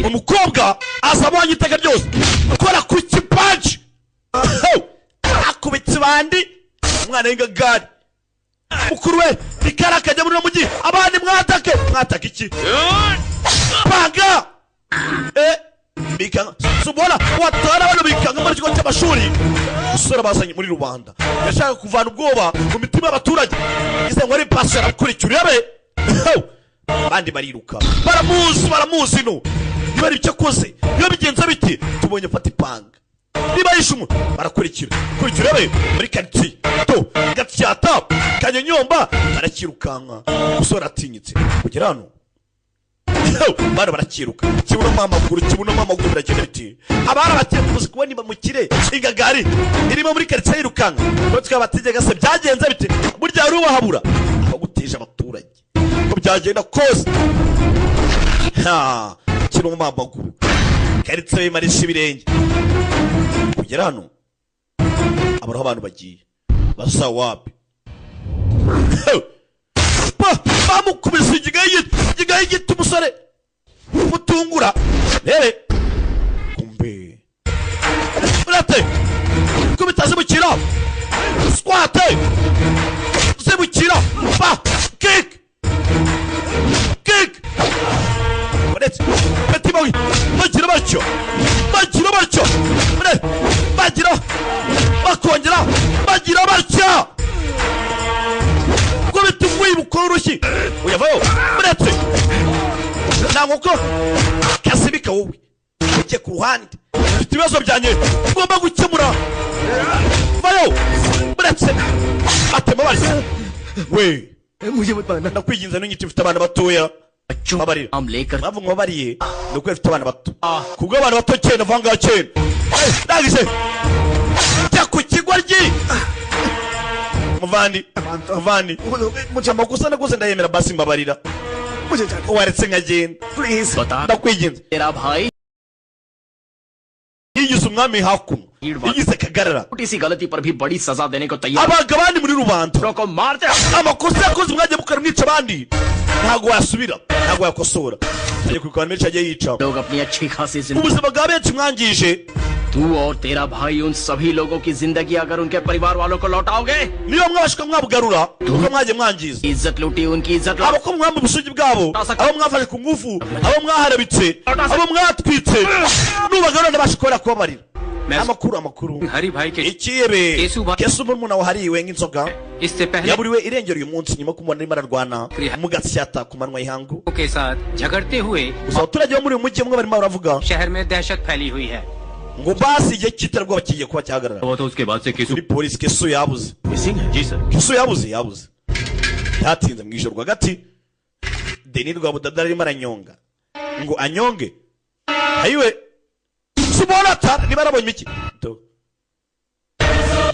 Umukobwa azabonye iteka ryose kora ku kipaji akubitse bandi umwana w'ingagari mukuru we bikara akajya muri uno mujyi abandi mwatake mwatake iki panga bikanga subona watara bano bikanga muri kigo cy'amashuri usora bazanye muri rubanda yashaka kuvana ubwoba mu mitima y'abaturage ize ngo ari pastor akurikira urabe abandi bariruka baramuzi baramuzi no niba ari icyo akoze niba bigenza biti tubonye afata ipanga niba yishumu barakurikira kurikira urabe muri quartier to Gatyata Kanyonyomba barakirukanka usora atinyitse kugera hano bana barakiruka kibuno amaguru kibuno amaguru biragenda biti abana batembuze kubona niba mukire ingagari irimo muri quartier yirukanka ko twabategeka se byagenze biti burya rubahabura abaguteje abaturage ko byagenda kose ha kibuno amaguru quartier bimarisha ibirenge kugera hano abaraho abantu bagiye basa wapi bamukubise igigayi gito umusore mutungura rebe kumbe urate kubita zibukira squat zibukira ba kick kick uretse petit boy bagira batyo bagira batyo bagira bakongera bagira batyo kubita umwibuko urushyi uyavayo uretse ntanguko kasibika wowe ujye ku ruhande mfite ibibazo byanjye ngomba gukemura vayo uretse atema barya we ndakwinginze ntunyite mfite abana batoya babarira mpamvu nkubabariye ni uko mfite abana bato kubwo abana bato cyenda vanga cyenda ndangije jya ku kigoryi muvandi muvandi amakosa nakoze ndayemera basi mbabarira waretse nkagenda ndakwinginze yigize umwami hakuno yigize kagarara abaga abandi muri rubanda amakosa yakoze mwagiye mukora mwica abandi ntabwo wasubira ntabwo yakosora agiye kwiruka abantu benshi agiye yica ubuzima bwa benshi mwangije तू और तेरा भाई उन सभी लोगों की जिंदगी अगर उनके परिवार वालों को लौटाओगे niba mwabashika mwabugarura uko mwagiye mwangiza इज्जत लूटी उनकी इज्जत abo ko mwamba ubusugi bwabo abo mwafashe ku ngufu abo mwaharabitse abo mwatwitse nubagarura ndabasha kubera kubabarira amakuru amakuru Hari bhai ke ikiyebe Kesu murumuna wahariwe nk'inzoga इससे पहले yaburiwe irengero uyu munsi nyuma kumubona arimo ararwana mu Gasyata ku manywa y'ihangu के साथ झगड़ते हुए gusa abaturage bo muri uyu mujyi bamwe barimo baravuga शहर में दहशत फैली हुई है ngo basi igihe cy'iterabwoba kigiye kuba cyahagarara kuri polisi Kesu yabuze Kesu yabuze yabuze byatinze mu ijoro rwagati Deni Rwabudada arimo aranyonga ngo anyonge ayiwe subona tara niba arabonye iki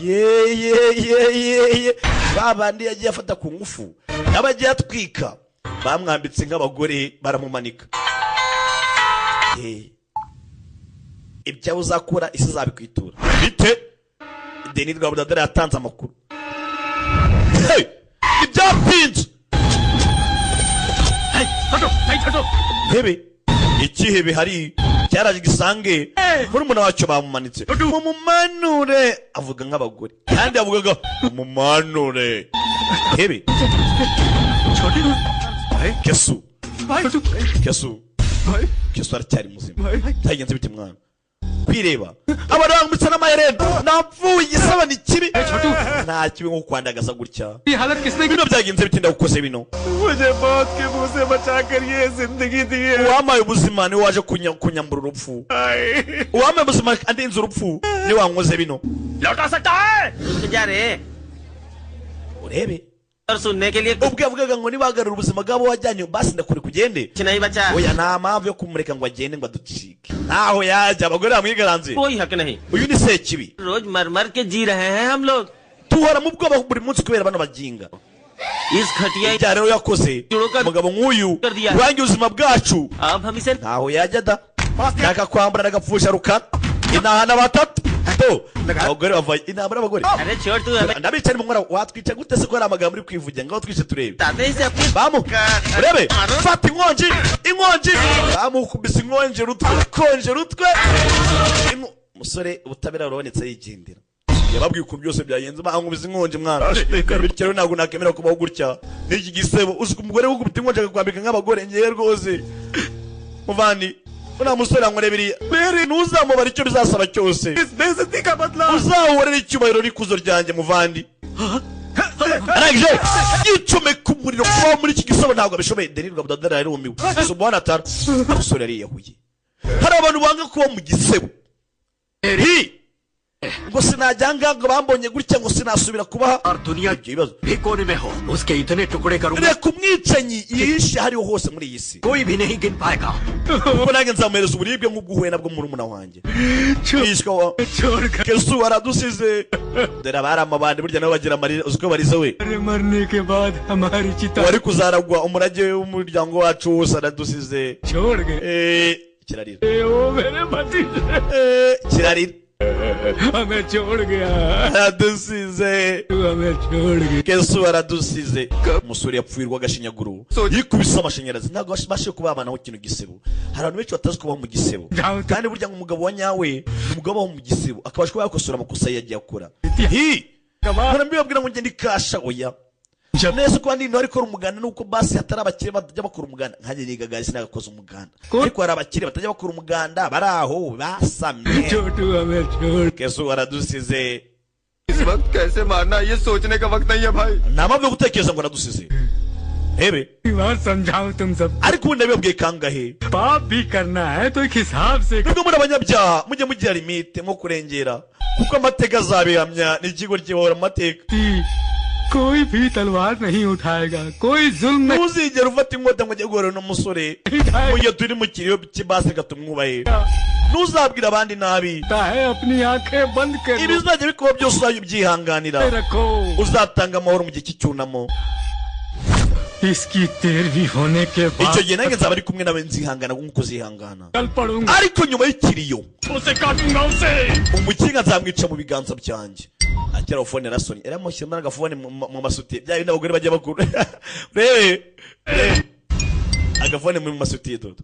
ye ye ye ye ye babandi yagiye afata ku ngufu n'abagiye atwika bamwambitse nk'abagore baramumanika ibyawe uzakora isi izabikwitura bite Deni Rwabudada yatanze amakuru ibyapinze hebe ikihebe hari cyaraje gisange murumuna wacyo bamumanitse mumumanure avuga nk'abagore kandi avugaga mumumanure hebe Kesu Kesu Kesu aracyari muzima byagenze bite mwana kwireba abantu bangutse n'amaherena napfuye igisaba ni kibi nta kibi nko kwandagaza gutya bino byagenze bite ndagukoze bino uwamaye ubuzima niwe waje kunyambura urupfu uwamaye ubuzima andinze urupfu niwe wankoze bino urebe ubwo yavugaga ngo nibagarura ubuzima bwabo wajyanye basi ndakure kugende oya nta mpamvu yo kumureka ngo agende ngo aducike ntaho yajya abagore bamwigaranze uyu ni sekibi tuhora mu bwoba buri munsi kubera bano baginga ibya rero yakoze umugabo nk'uyu wangiye ubuzima bwacu ntaho yajya da nakakwambura nagapfusha rukara inahana batatu Do abagore bavaye inama n'abagore. अरे छोड़ तू हमें Ndabicaye mu nkora, watwica gute se ko hari amagambo uri kwivugira? Ngaho twice turebe. ताते से अपनी Bamu urebe, fata inkonji, inkonji bamukubise, inkonji rutwe, konje rutwe. Umusore ubutabera burabonetse, yigendera. Yababwiye ukuntu byose byagenze. Bankubise inkonji mwana, bityo rero ntabwo nakemera kubaho gutya n'iki gisebo. Uzi umugore wukubita inkonji akakwambika nk'abagore? Ngewe rwose muvandi, uriya musore yankoreye biriya, ntuzamubara icyo bizasaba cyose, uzahorera icyubahiro n'ikuzo ryanjye muvandi. Arangije yicomeka umuriro. Kubaho muri iki gisebo ntabwo abishoboye. Denirwa budadara yarumiwe. Subhana atara umusore yariyahuye. Hari abantu banga kuba mu gisebo. Hi ngo sinajya ngaha, ngo bambonye gutya, ngo sinasubira kubaha. और दुनिया Ibyo bibazo भी कोने में हो उसके इतने टुकड़े करूंगा reka umwicanyi yihishe hariho hose muri iyi si कोई भी नहीं गिन पाएगा। Kuko nanjye nzamuhereza uburibwe nk'ubwo uhuye nabwo murumuna wanjye yishwe wa Kesu aradusize. Dore abari amabandi burya nabo bagira amarira. Uzi ko barize we? मरने के बाद हमारी चिता Wari kuzaragwa umurage w'umuryango wacu wose aradusize. छोड़ गए। Kirarira. ओ मेरे भतीजे। Kirarira. हमें छोड़ गया। Aradusize. तू हमें छोड़ गया। Kesu aradusize. Umusore yapfuye urw'agashinyaguro, yikubise amashanyarazi. Ntabwo bashe kubabanaho kino gisebo. Hari abantu benshi batazi kubaho mu gisebo, kandi burya ngo umugabo wa nyawe ni umugabo ubaho mu gisebo, akabasha kuba yakosora amakosa ye yagiye akora. Hi mpora mbibabwira ngo ngende ikasha oya neza ko ndi ntari kora umuganda, nuko basi hatari abakire batajya bakora umuganda. Nkanjye nigaga sinagakoze umuganda, ariko hari abakire batajya bakora umuganda, bari aho basamye. छोटू हमें छोड़ Kesu aradusize. इस वक्त कैसे मारना ये सोचने का वक्त नहीं है भाई। Nta mpamvu yo gutekereza ngo aradusize, rebe. बार समझाऊं तुम सब। Ariko ubundi nabibabwiye kangahe? पाप भी करना है तो एक हिसाब से। Nubwo muri abanyabyaha, mujye mugira limite nko kurengera, kuko amateka azabihamya. Ni ikigo kibahora mu mateka. कोई भी तलवार नहीं उठाएगा, कोई जुल्म नहीं Ntuzigera ufata inkota ngo ujye guhura n'umusore mu gihe turi mu kiriyo cy'ibasi, reka tumwubahe. Ntuzabwire abandi nabi. है। अपनी आंखें बंद कर Ibizajya bikuba byose uzajya ubyihanganira. रखो। Uzatanga amahoro mu gihe cy'icyunamo. इसकी तेरहवीं होने के Icyo बाद gihe nanjye nzaba ari kumwe nawe, nzihangana nk'uko uzihangana. चल पड़ूंगा। Ariko nyuma y'ikiriyo उसे काटूंगा उसे। Umukinga nzamwica mu biganza byanjye. Akira phone yarasonye, yaramushyiramo n'agafone mu masutiye, bya bindi abagore bajya bakura. Urebe, urebe agafone mu masutiye. Dodo,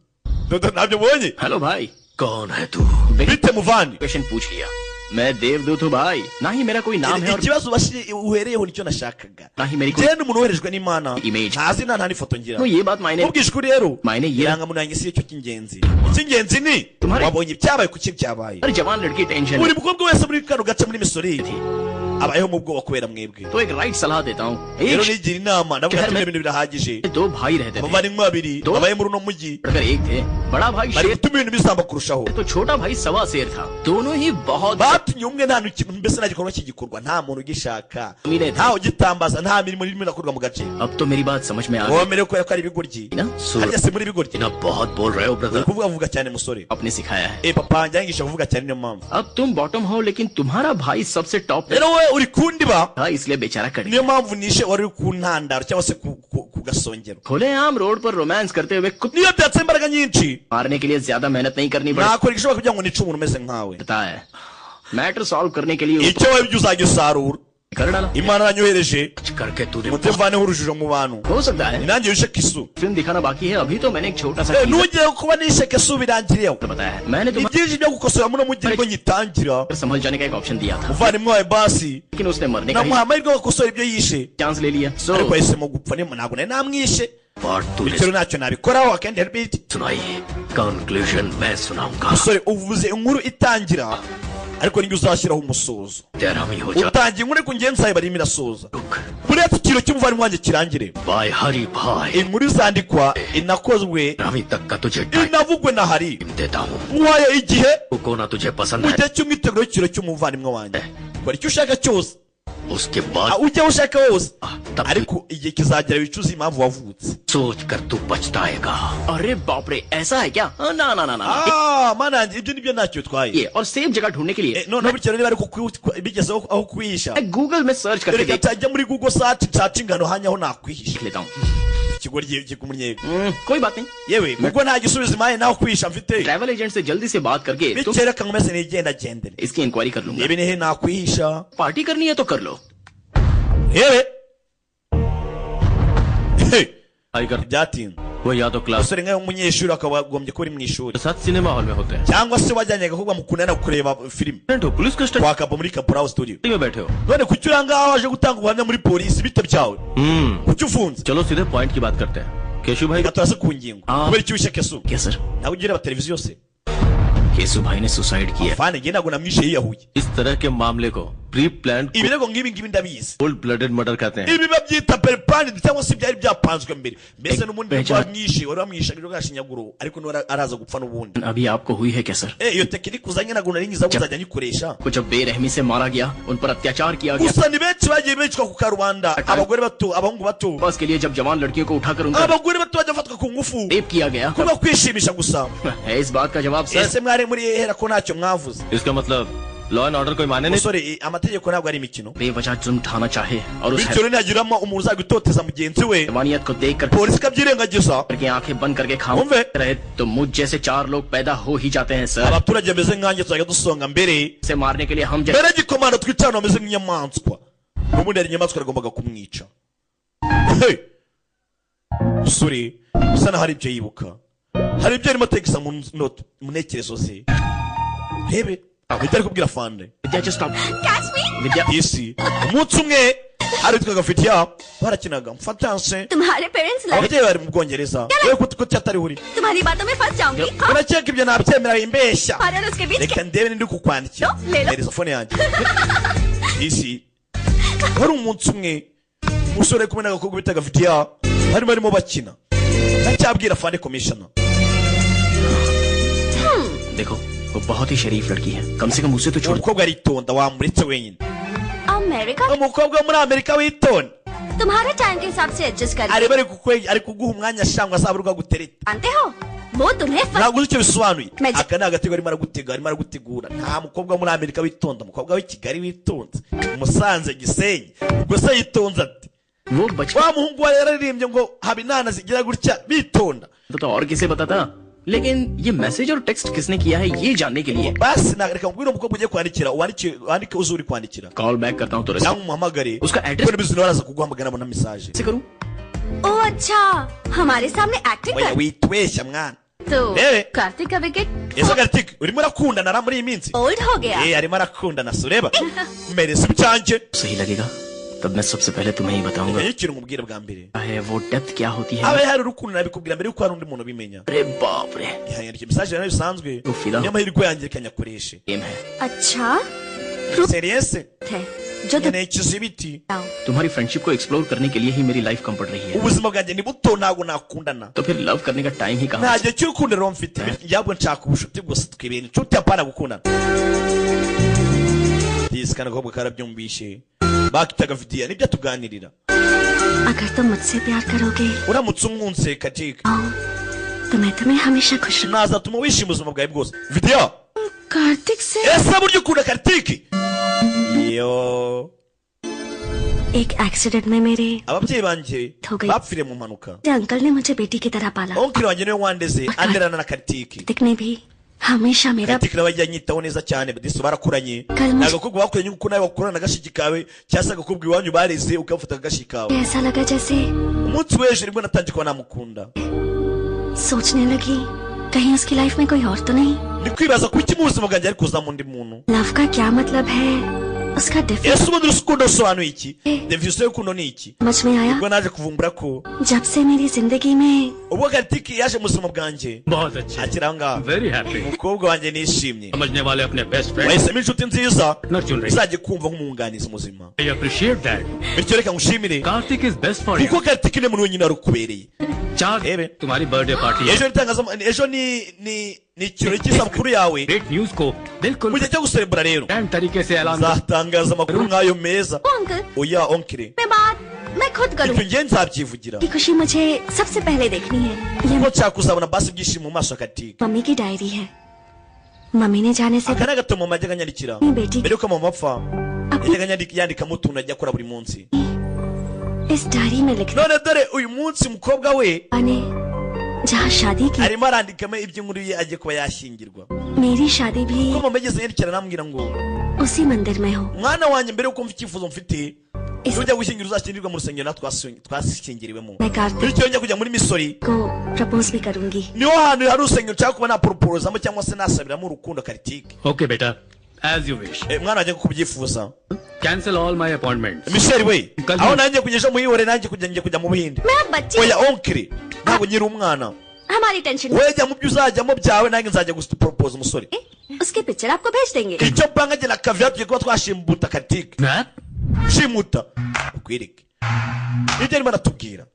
dodo, ntabyo ubonye? Hello भाई, कौन है तू? Bite muvandi? Question पूछ लिया। मैं देवदूत हूँ भाई, ना ही मेरा कोई नाम है और Ikibazo uhereyeho nicyo nashakaga. ना ही मेरी कोई Njyewe ni umuntu woherejwe n'Imana. Image. Nta zina, nta n'ifoto ngira. तो ये बात मायने Mubwije ukuri rero, मायने ये irangamuntu yanjye si cyo cy'ingenzi. Icy'ingenzi ni Tumare- wabonye ibyabaye, kuki byabaye. हर जवान लड़की tension Buri mukobwa wese muri kano gace, muri misori, abayeho mu bwoba kubera mwebwe. तो एक राइट सलाह देता हूँ। Rero एक nigira inama, ndavuga ati bino bintu birahagije. दो भाई रहते थे। Abavandimwe babiri babaye muri uno mujyi बढ़कर एक थे। बड़ा भाई bari शेर gutuma ibintu bizamba kurushaho. तो छोटा भाई सवा शेर था। दोनों ही बहुत Batumye umwe nta mbese nta gikorwa kigikorwa, nta muntu ugishaka, अमीर थे। ntawe ugitambaza, nta mirimo irimo irakorwa mu gace. अब तो मेरी बात समझ में आ गई Wowe kubera ko ari ibigoryi ना? Harya si muri ibigoryi? ना बहुत बोल रहे हो Uri brother. kuvuga vuga cyane musore. आपने सिखाया है। Eh, papa wanjye yanyigisha kuvuga cyane, niyo mpamvu. अब तुम बॉटम हो, लेकिन तुम्हारा भाई सबसे top Rero wowe uri ku ndiba, था, इसलिए बेचारा cut गया। Niyo mpamvu nishe wari uri ku ntandaro cyangwa se ku gasongero. खुले आम रोड पर रोमांस करते हुए कुत्ते Niyo byatse imbaraga nyinshi, मारने के लिए ज्यादा मेहनत नहीं करनी पड़ता nakora igishoboka kugira ngo nice umuntu umeze nkawe. है। मैटर सॉल्व करने के लिए Icyo wowe ibyo uzajya usarura. कर डाला। Imana yaranyohereje करके तूने ngo mvaneho urujijo mu bantu. हो सकता है। Ni nanjye wishe Kisu. Film दिखाना बाकी है। अभी तो मैंने एक छोटा सा teaser Nugere kuba nishe Kesu birangiriyeho. बताया है। मैंने Ni तुम्हें byinshi byo gukosora muri mujyi nibwo ngitangira. संभल जाने का एक option दिया था, Umuvandimwe wawe basi लेकिन उसने मरने का ही namuha amahirwe yo gukosora ibyo yishe, chance ले लिया। सो ariko yahisemo gupfa. Niyo ntabwo nari namwishe, part तूने bityo rero ntacyo nabikoraho akandi herbit. सुनाई, कंक्लूजन मैं सुनाऊंगा। Musore, uvuze inkuru itangira, ariko nibyo uzashyiraho umusozo. तेरहवीं हो जा। Utangiye inkuru ariko ngenzi zayo barimo irasoza. Buriya ikiro cy'umuvandimwe wanjye kirangire, bye Hari भाई। Inkuru izandikwa inakozwe, तेरहवीं तक का तुझे time inavugwe na Hari. देता हूँ। Nkuhaye igihe को ना तुझे पसंद mu है gihe cy'umwiteguro w'ikiro cy'umuvandimwe wanjye, kora icyo ushaka cyose, उसके बाद ujye aho ushaka hose, तब ariko igihe kizagera wicuze impamvu wavutse. सोच कर तू पछताएगा। अरे बाप रे, ऐसा है क्या? हाँ, ना ना ना ना। Ah, mana yanjye, ibyo nibyo ntacyo bitwaye. ये और सेफ जगह ढूंढने के लिए Noneho bityo rero niba ari bigeze aho kwihisha, मैं गूगल में सर्च करके reka देख ntajya muri Google search nshaka ingano hanya aho nakwihisha. लेता हूँ। Ikigo kikumunye. कोई बात नहीं। Yewe, kuko nta gisubizo impaye naho kwihisha mfite. Travel agent से जल्दी से बात करके तुम Bityo reka nkomeze nigendagendere. इसकी इंक्वायरी कर लूंगा। Ibi nihe nakwihisha. Party करनी है तो कर लो। Yewe. Hey, Tiger byatinze. वो या तो class Umusore nkawe w'umunyeshuri akaba agombye kuba uri mu ishuri साथ सिनेमा हॉल में होते हैं। Cyangwa se wajyanye agakobwa mukundana kureba filime हो police custody kwa Kapo muri Kaporaho studio. में बैठे हो। None kuki uri ahangaha waje gutanga ubuhamya muri polisi bite byawe? हम्म Kuki ufunze? चलो सीधे पॉइंट की बात करते हैं। केशु भाई Reka turase ku ngingo. Ah. Kubera iki wishe Kesu? क्या sir? Nawe ujya ureba televiziyo se? Keshu भाई ने सुसाइड किया। Fane, njye ntabwo namwishe, yiyahuye. इस तरह के मामले को pre plan Ibirego nk'ibi ngibi ndabizi. Cold blooded murder कहते हैं। Ibi babyita pre-planned cyangwa se byari byapanzwe mbere mbese. N'ubundi Beja- wamwishe, wari wamwishe agashinyaguro, ariko n'uwari araza gupfa n'ubundi. अभी आपको हुई है क्या sir? Eh, iyo tekinike uzanye ntabwo nari nyiza, nzajya nyikoresha. को जब बेरहमी से मारा गया, उन पर अत्याचार किया गया, Gusa ni benshi bagiye bicwa ku karubanda, abagore bato, abahungu bato. बस के लिए जब जवान लड़कियों को उठाकर उनका Abagore bato bajya bafatwa ku ngufu rape किया गया, kuba kwishimisha gusa. है इस बात का जवाब sir? Ese mwari muri hera ko ntacyo mwavuze? इसका मतलब law and order कोई माने नहीं। Musore, amategeko ntabwo ari imikino. बेवजह जुर्म ठाना चाहे और उस Bityo rero ntihagiramo umuntu uzajya utoteza mugenzi we, हैवानियत को देख कर polisi ikabyirengagiza. करके आंखें बंद करके खामोश Umve. रहे तो मुझ जैसे चार लोग पैदा हो ही जाते हैं sir. Abaturage bameze nkanjye tuzajya dusonga mbere से मारने के लिए हम जैसे mbere gikomando twica abantu bameze nk'inyamaswa. N'ubundi hari inyamaswa yagombaga kumwica. Hey! Musore usa naho hari ibyo yibuka, hari ibyo arimo atekereza mu mu ntekerezo ze. Rebe ibyo ari kubwira fande. Vidya, just stop. Catch me. Vidya. Isi umunsi umwe hari witwaga Fitiya barakinaga mfatanse. तुम्हारे parents लड़ Ababyeyi bari mu Bwongereza, wowe ko atariho uri? तुम्हारी बातों में फंस जाऊंगी, हाँ? Urakeka ibyo nabyemera? Imbeshya. हमारे और उसके बीच Reka ndebe nindi kukwandikira. No, lelo. Hereza phone yanjye. Isi wari umunsi umwe umusore ari kumwe n'agakobwa bitaga Vidiya, barimo barimo bakina, ndacyabwira fande komishona. देखो, वो बहुत ही शरीफ लड़की है, कम से कम उसे तो छोड़। Umukobwa aritonda, wamuretse wenyine. America. Umukobwa wo muri Amerika witonda. तुम्हारे टाइम के हिसाब से एडजस्ट कर Areba ari kuguha umwanya shangwa azabura uko agutereta. जानते हो वो तुम्हें Ntabwo uzi icyo bisobanuye. Magic. Aka ni agatego arimo aragutega, arimo aragutegura. Nta mukobwa wo muri Amerika witonda, umukobwa w'i Kigali witonze, Musanze, Gisenyi, ubwo se yitonze ate? वो बचपन Wa muhungu wa yararirimbye ngo haba inana zigira gutya bitonda. तो और किसे पता था, लेकिन ये मैसेज और टेक्स्ट किसने किया है ये जानने के लिए Basi reka nkubwire, umukobwa ugiye kwandikira, wandike wandike uzi uri kwandikira call back करता हूँ तो cyangwa umuhamagare. Uska address- Kuko n'ibizi baraza kuguhamagara abona message. से करूँ। ओ अच्छा, हमारे सामने acting Oya, कर witubeshya mwana. तो Eh. Kartik का wicket Ese Kartik urimo urakundana ra muri iyi minsi? Old हो गया। Eh, arimo arakundana, si ureba mereza ibyanjye. सही लगेगा तब मैं सबसे पहले तुम्हें ही बताऊंगा। Iyo ikintu nkubwira bwa mbere है वो डेप्थ क्या होती है। Aba hari urukundo, nabikubwira mbere yuko hari undi muntu ubimenya. अरे बाप रे। Yandika message nayo bisanzwe. Ufira. Niyo mahirwe yanjye, reka nyakoreshe. Game है। अच्छा Serious. है जो तुम Nkeneye ikizibiti. तुम्हारी फ्रेंडशिप को एक्सप्लोर करने के लिए ही मेरी लाइफ कम पड़ रही है। Ubuzima bwanjye ni buto, ntabwo nakundana. तो फिर लव करने का टाइम ही कहाँ? Nta gihe cy'urukundo rero mfite, njyabwo nshaka ubushuti gusa, twibera inshuti, apana gukundana. Disi kana agakobwa karabyumvishe, bakitaga Vidiya, nibyo tuganirira. अगर तुम मुझसे प्यार करोगे Uramutse umwunse Katika, तो मैं तुम्हें हमेशा खुश रखूंगी। nazatuma wishima ubuzima bwawe bwose, Vidiya. Kartik से Ese buryo ukunda Karitiki yo? एक एक्सीडेंट में मेरे Ababyeyi banjye Thogai. bapfiriye mu mpanuka. Uncle ने मुझे बेटी की तरह पाला। Onkiri wanjye niwe wandeze, anderana na Karitiki. Kartik ने भी हमेशा मेरा Karitiki nawe ajya anyitaho neza cyane. Disi barakuranye. Kalma. Ni agakobwa bakuranye nkuko nawe wakurana na gashiki kawe, cyangwa se agakobwa iwanyu bareze ukabafata agashiki kawe. ऐसा लगा जैसे Umunsi w'ejo nibwo natangiye kuba namukunda. सोचने लगी कहीं उसकी लाइफ में कोई और तो नहीं। Ndi kwibaza kuki mu buzima bwanjye ari kuzamo undi muntu. Love का क्या मतलब है, उसका difference Ese ubundi urukundo rusobanuye iki? Definition y'urukundo ni iki? समझ में आया। Ubwo naje kuvumbura ko जब से मेरी जिंदगी में ubwo Karitiki yaje mu buzima bwanjye, बहुत अच्छे। akiri aho ngaho, very happy. umukobwa wanjye nishimye. समझने वाले अपने best friend Wahisemo inshuti nziza न चुन रही। uzajya kumva nk'umwunganizi muzima. I appreciate that. Bityo reka ngushimire, Kartik is best for you. kuko Karitiki ni umuntu wenyine wari ukubereye. चार Ebe. तुम्हारी birthday party. Ejo ni ejo ni ikirori cy'isabukuru yawe. Great news को बिल्कुल Mu gihe cyo guserebura rero grand तरीके से ऐलान nzatangaza amakuru nk'ayo meza. O uncle, Oya onkire, मैं बात मैं खुद icyo करूँ ngiye nzabyivugira, की खुशी मुझे सबसे पहले देखनी है। ये kuko nshaka kuzabona basi ibyishimo mu maso ya Karitiki. Mummy की डायरी है। मम्मी ने जाने से Aka ni agatabo mama yajyaga anyandikira अपनी बेटी mbere yuko mama apfa. अपनी Yajyaga yandikamo utuntu ajya akora buri munsi. इस डायरी में लिख None dore uyu munsi umukobwa we ने जहाँ शादी की arimo arandikamo iby'inkuru ye agiye kuba yashyingirwa. मेरी शादी भी Ko mama yigeze yerekera arambwira ngo उसी मंदिर में हो. mwana wanjye, mbere yuko mva icyifuzo mfite, nujya gushyingira uzashyingirwa mu rusengero natwe twashyingiriwemo. मैं Kartik Bityo njya kujya muri Missouri को propose भी करूंगी. niho hantu hari urusengero nshaka kuba naproporozamo cyangwa se nasabiramo urukundo Kartik. Okay बेटा, as you wish. Mwana wanjye, kuko ubyifuza. Cancel all my appointment. Michel we, aho nanjye kujya muyihore, nanjye kujya ngiye kujya mu Buhinde. मैं अब बच्ची Oya oncle, ntabwo nkiri umwana. हमारी tension Wowe jya mu byo uzajyamo byawe, nanjye nzajya guporopoza umusore. उसकी picture आपको भेज देंगे. Icyo mpanga njye na Kavya tugiye kuba twashimuta Kartik, shimuta ukwereke ibyo arimo aratubwira.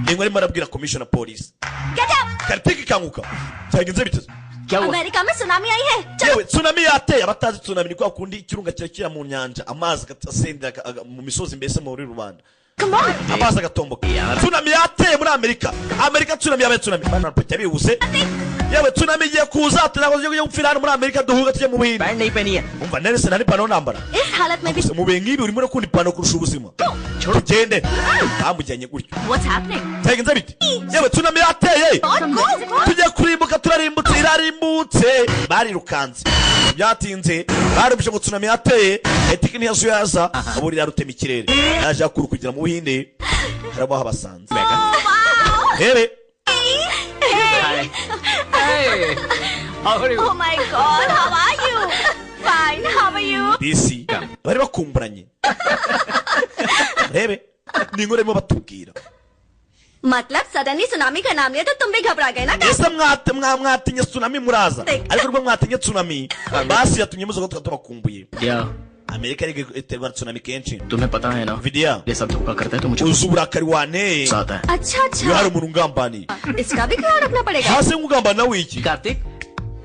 Ntabwo arimo arabwira commissioner polisi. Get up. Kartik, kanguka, cyagenze biteze. America में सुनामी आई है. चलो. Yewe, tsunami yateye. Abatazi tsunami, ni kwa kundi ikirunga kirakira mu nyanja, amazi asendera mu misozi, mbese muri rubanda Come on. amazi agatomboka. Tsunami yateye muri Amerika. Amerika tsunami yabaye tsunami, bana barapakira bihuse. Yewe, tsunami igiye kuza, ntabwo tugiye gupfira hano muri Amerika, duhuga tujye mu Buhinde. Pant नहीं पहनी है. Umva nerese, nta n'ipantaro nambara. इस हालत में भी Mu bihe nk'ibi urimo urakunda ipantaro kurusha ubuzima. Tugende. Bamujyanye gutyo. What's happening? Cyagenze bite? Yewe, tsunami yateye, tugiye kurimbuka, turarimbutse, irarimbutse. Barirukanse, byatinze barumvise ngo tsunami yateye. Etike ntiyazuyaza aburira rutema ikirere, yaje akura kugera mu Buhinde harabaho abasanze rebe. Oh my God, how are you? Fine, how are you? Bisi bari bakumburanye, rebe ni inkuru barimo batubwira. मतलब suddenly tsunami का नाम लिया तो तुम भी घबरा गए ना? Ese mwatinye tsunami muraza, ariko rwo mwatinye tsunami basi yatumye muza ko tubakumbuye. क्या Amerika ariko iterwa na tsunami kenshi. तुम्हें पता है ना Vidya, ये सब धोखा करता है तो मुझे uzi uburakari wanteye गुस्सा आता है. अच्छा iyo hari अच्छा, umuntu ungambaniye. इसका भी ख्याल रखना पड़ेगा. Hasi nk'ugambana w'iki? Kartik,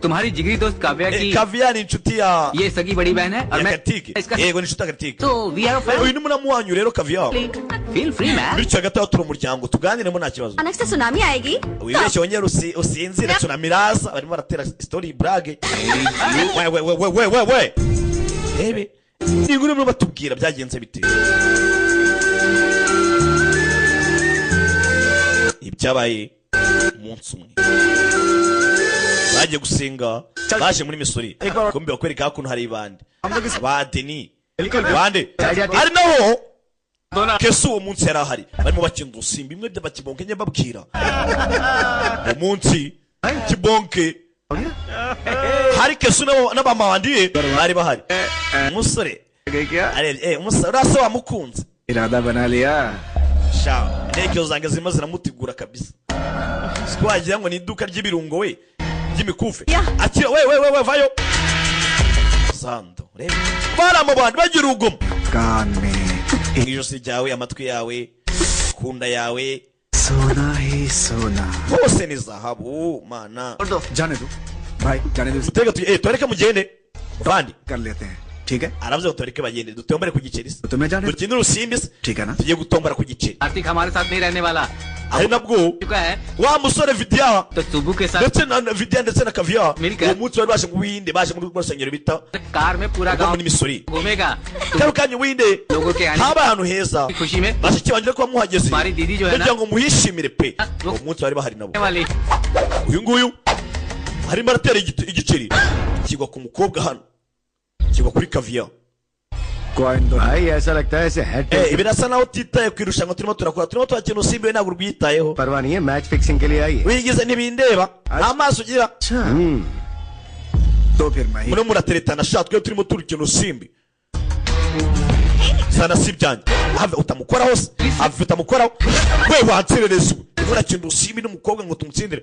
तुम्हारी जिगरी दोस्त काव्या की Kavya ni inshuti ya ये सगी बड़ी बहन है और ya मैं Kartik. इसका Yego, ni inshuti ya Kartik. तो we are Uyu ni muramu wanyu rero Kavya. Feel free man. Bityo hagati aho turi umuryango, tuganiremo nta kibazo. अचानक से सुनामी आएगी. Wibeshye wongere usinzire, tsunami iraza. Barimo baratera story brage. We we we we we we we, rebe ni inkuru barimo batubwira byagenze bite, ibyabaye umunsi umwe bagiye gusenga, baje muri Missouri, kumbe bakwereka hakuno hari ibandi ba Deni bande, ari naho Kese uwo munsi yari ahari, barimo bakina udusimba imwe by'abakibonke. Njye mbabwira uwo munsi kibonke hari Kesu n'abamabandi bari bahari. Umusore arebye umusore urasa wamukunze. इरादा बना लिया. Sha, intekerezo zanjye zirimo ziramutegura kabisa, siko wagira ngo ni iduka ry'ibirungo we ry'imikufe. Akira we we we we, vayo sando. Reba bari amabandi bagira urugomo. कान में Mu ijosi ryawe, amatwi yawe, ku nda yawe, सोना ही सोना. Hose ni zahabu mana. जाने दो भाई, जाने दो. Mutega tu tubareke mugende bandi. कर लेते हैं, ठीक है? Aravuze ngo tubareke bagende, dutombore ku giceri se. तुम्हें जाने दो. Dukine urusimbi se. ठीक है ना? Tugiye gutombora ku giceri. Kartik हमारे साथ नहीं रहने वाला Ari nabwo चुका है wa musore Vidya तो सुबह के साथ ndetse na Vidya ndetse na Kavya Milka. uwo munsi bari baje mu Buhinde, baje muri rwa rusengero bita car में पूरा rwo गांव muri Missouri. घूमेगा तो Kano kanya Buhinde लोगों के आने habaye ahantu heza. की खुशी में Bashiki banjye kuba muhageze हमारी दीदी जो है ना kugira ngo muhishimire pe. Uwo munsi bari bahari nabo. वाली Uyu nguyu arimo aratera igiceri kigwa ku mukobwa hano, kigwa kuri Kavya. Coin तो भाई ऐसा लगता है ऐसे head Birasa naho utitaye ku irushanwa turimo turakora, turimo turakina usimbi, we ntabwo urwitayeho. परवाह नहीं है, match fixing के लिए आई है. Wigize ntibindeba, nta maso ugira. अच्छा, तो फिर मैं ही Murimo murateretana sha, twe turimo turukina usimbi sana si ibyanjye. Have utamukoraho se, have utamukoraho we, wanserereza. Ubu urimo urakina urusimbi n'umukobwa ngo tumutsindire.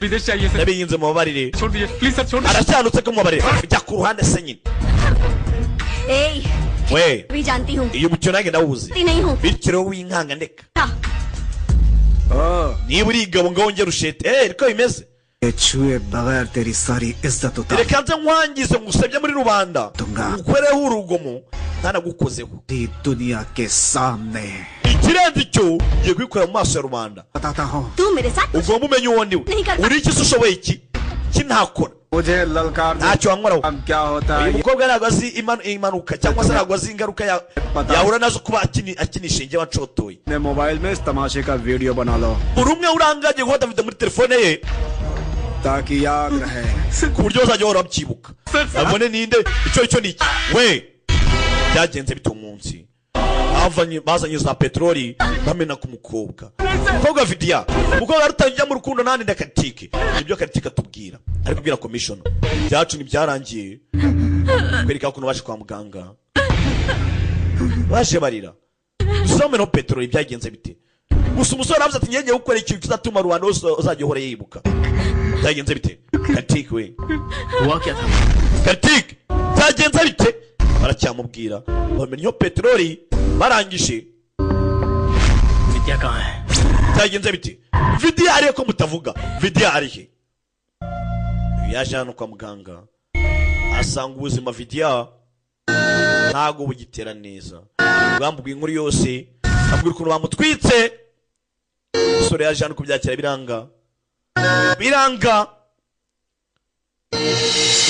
विदेश चाहिए sir. Ndabinginze mubabarire. छोड़ दीजिए please sir, छोड़. Aracyanutse ko mubabarire, jya ku ruhande se nyine. ए We भी जानती हूँ iyo mukino nanjye ndawuzi. नहीं हूँ. Bityo rero winkanga ndeka. हाँ, Niba uri igabo ngo wongere ushete, niko bimeze. छुए बगैर तेरी सारी इज्जत उतार Reka nze nkwangize ngusebye muri rubanda, Tunga. ngukoreho urugomo ntanagukozeho. दी दुनिया के सामने. Ikirenze icyo, ngiye kubikora mu maso ya rubanda. बताता हूँ। तू मेरे साथ Ugomba umenye uwo ndiwe. Uri iki se? Ushoboye iki? Iki ntakora. मुझे ललकार Ntacyo wankoraho. अब क्या होता Uyu है? Mukobwa ntabwo azi impanuka cyangwa se ntabwo azi ingaruka yahura nazo kuba akinisha inge wanshotoye. ने मोबाइल में इस तमाशे का वीडियो बना लो Buri umwe urangagiye gufata video muri telefone ye ताकि याद रहे। Ku buryo bazajya bahora babyibuka, babone ninde. Icyo ni iki we? Byagenze bite umunsi bazanye za peteroli bamena ku mukobwa? Umukobwa Vidiya, umukobwa wari ujya mu rukundo nandi na Karitike. Nibyo Karitike atubwira, ari kubwira commissioner. Ibyacu ntibyarangiye kwereka ukuntu baje kwa muganga, baje barira gusa bamenaho peteroli. Byagenze bite? Gusa umusore aravuze ati: "Ngiye gukora ikintu kizatuma rubanda hose uzajya uhora yibuka." Byagenze bite, Karitike we? हुआ क्या था? Karitike, byagenze bite? Baracyamubwira, bamennyeho peteroli barangije. विद्या कहाँ है? Byagenze bite? Vidiya arihe? Ko mutavuga, Vidiya arihe? Uyu yaje hano kwa muganga asanga ubuzima Vidiya ntabwo bugitera neza. Bwambwiye inkuru yose, ambwira ukuntu bamutwitse. Umusore yaje hano kubyakira biranga, biranga.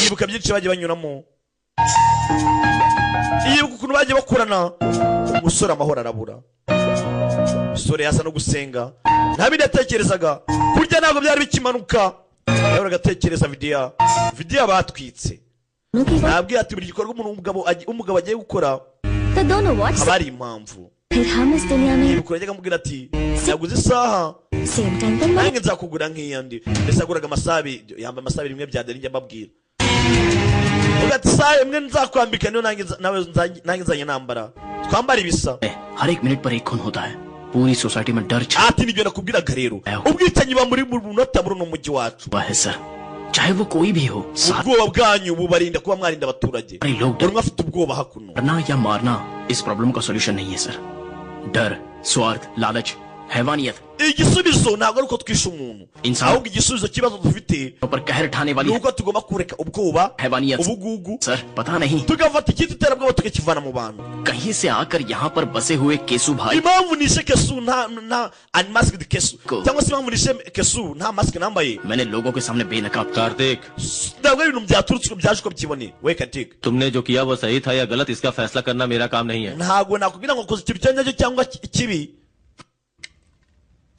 Yibuka byinshi bagiye banyuramo, yibuka ukuntu bagiye bakurana. Umusore amahoro arabura. Umusore yasa no gusenga, nta bindi yatekerezaga. Kurya ntabwo byari bikimanuka, yahoraga atekereza Vidiya, Vidiya batwitse. Nabwiye ati buri gikorwa umuntu umugabo agiye gukora तो दोनों watch haba hari impamvu. फिर हम इस दुनिया में Yibuka yajyaga amubwira ati: "Naguze isaha, same time पर nanjye nzakugura nk'iyandi." Ndetse aguraga amasaha abiri, yambaye amasaha abiri imwe bya deni. Njya mbabwira uvuga ati: "Isaha imwe nzakwambika niyo nanjye nawe nanjye nzajya nambara, twambara ibisa." हर एक मिनट पर एक खून होता है। पूरी सोसाइटी में डर छा Ati: "Nibyo nakubwiraga rero, ubwicanyi buba muri buri munota muri uno mujyi wacu." हुआ है सर, चाहे वो कोई भी हो। सारे Ubwoba bwanyu bubarinda kuba mwarinda abaturage. लोग Buri umwe afite ubwoba hakuno. डरना या मारना इस प्रॉब्लम का सॉल्यूशन नहीं है सर। डर, स्वार्थ, लालच, हैवानियत Igisubizo ntabwo ari uko twishe umuntu, Insan- ahubwo igisubizo cy'ibibazo dufite पर कहर ठाने वाली ni uko tugomba kureka ubwoba, हैवानियत ubugugu, sir, पता नहीं tugafata icyitwa iterabwoba tukakivana mu bantu. कहीं से आकर यहाँ पर बसे हुए केसु भाई Impamvu nishe Kesu nta unmasked Kesu, Ko- cyangwa se impamvu nishe Kesu nta mask nambaye, मैंने लोगों के सामने बेनकाब Kartik, ntabwo ari ibintu byaturutse byaje uko byiboneye we Katika. तुमने जो किया वो सही था या गलत, इसका फैसला करना मेरा काम नहीं है। Ntabwo nakubwira ngo ukoze ikintu icyo ari cyo cyangwa ikibi.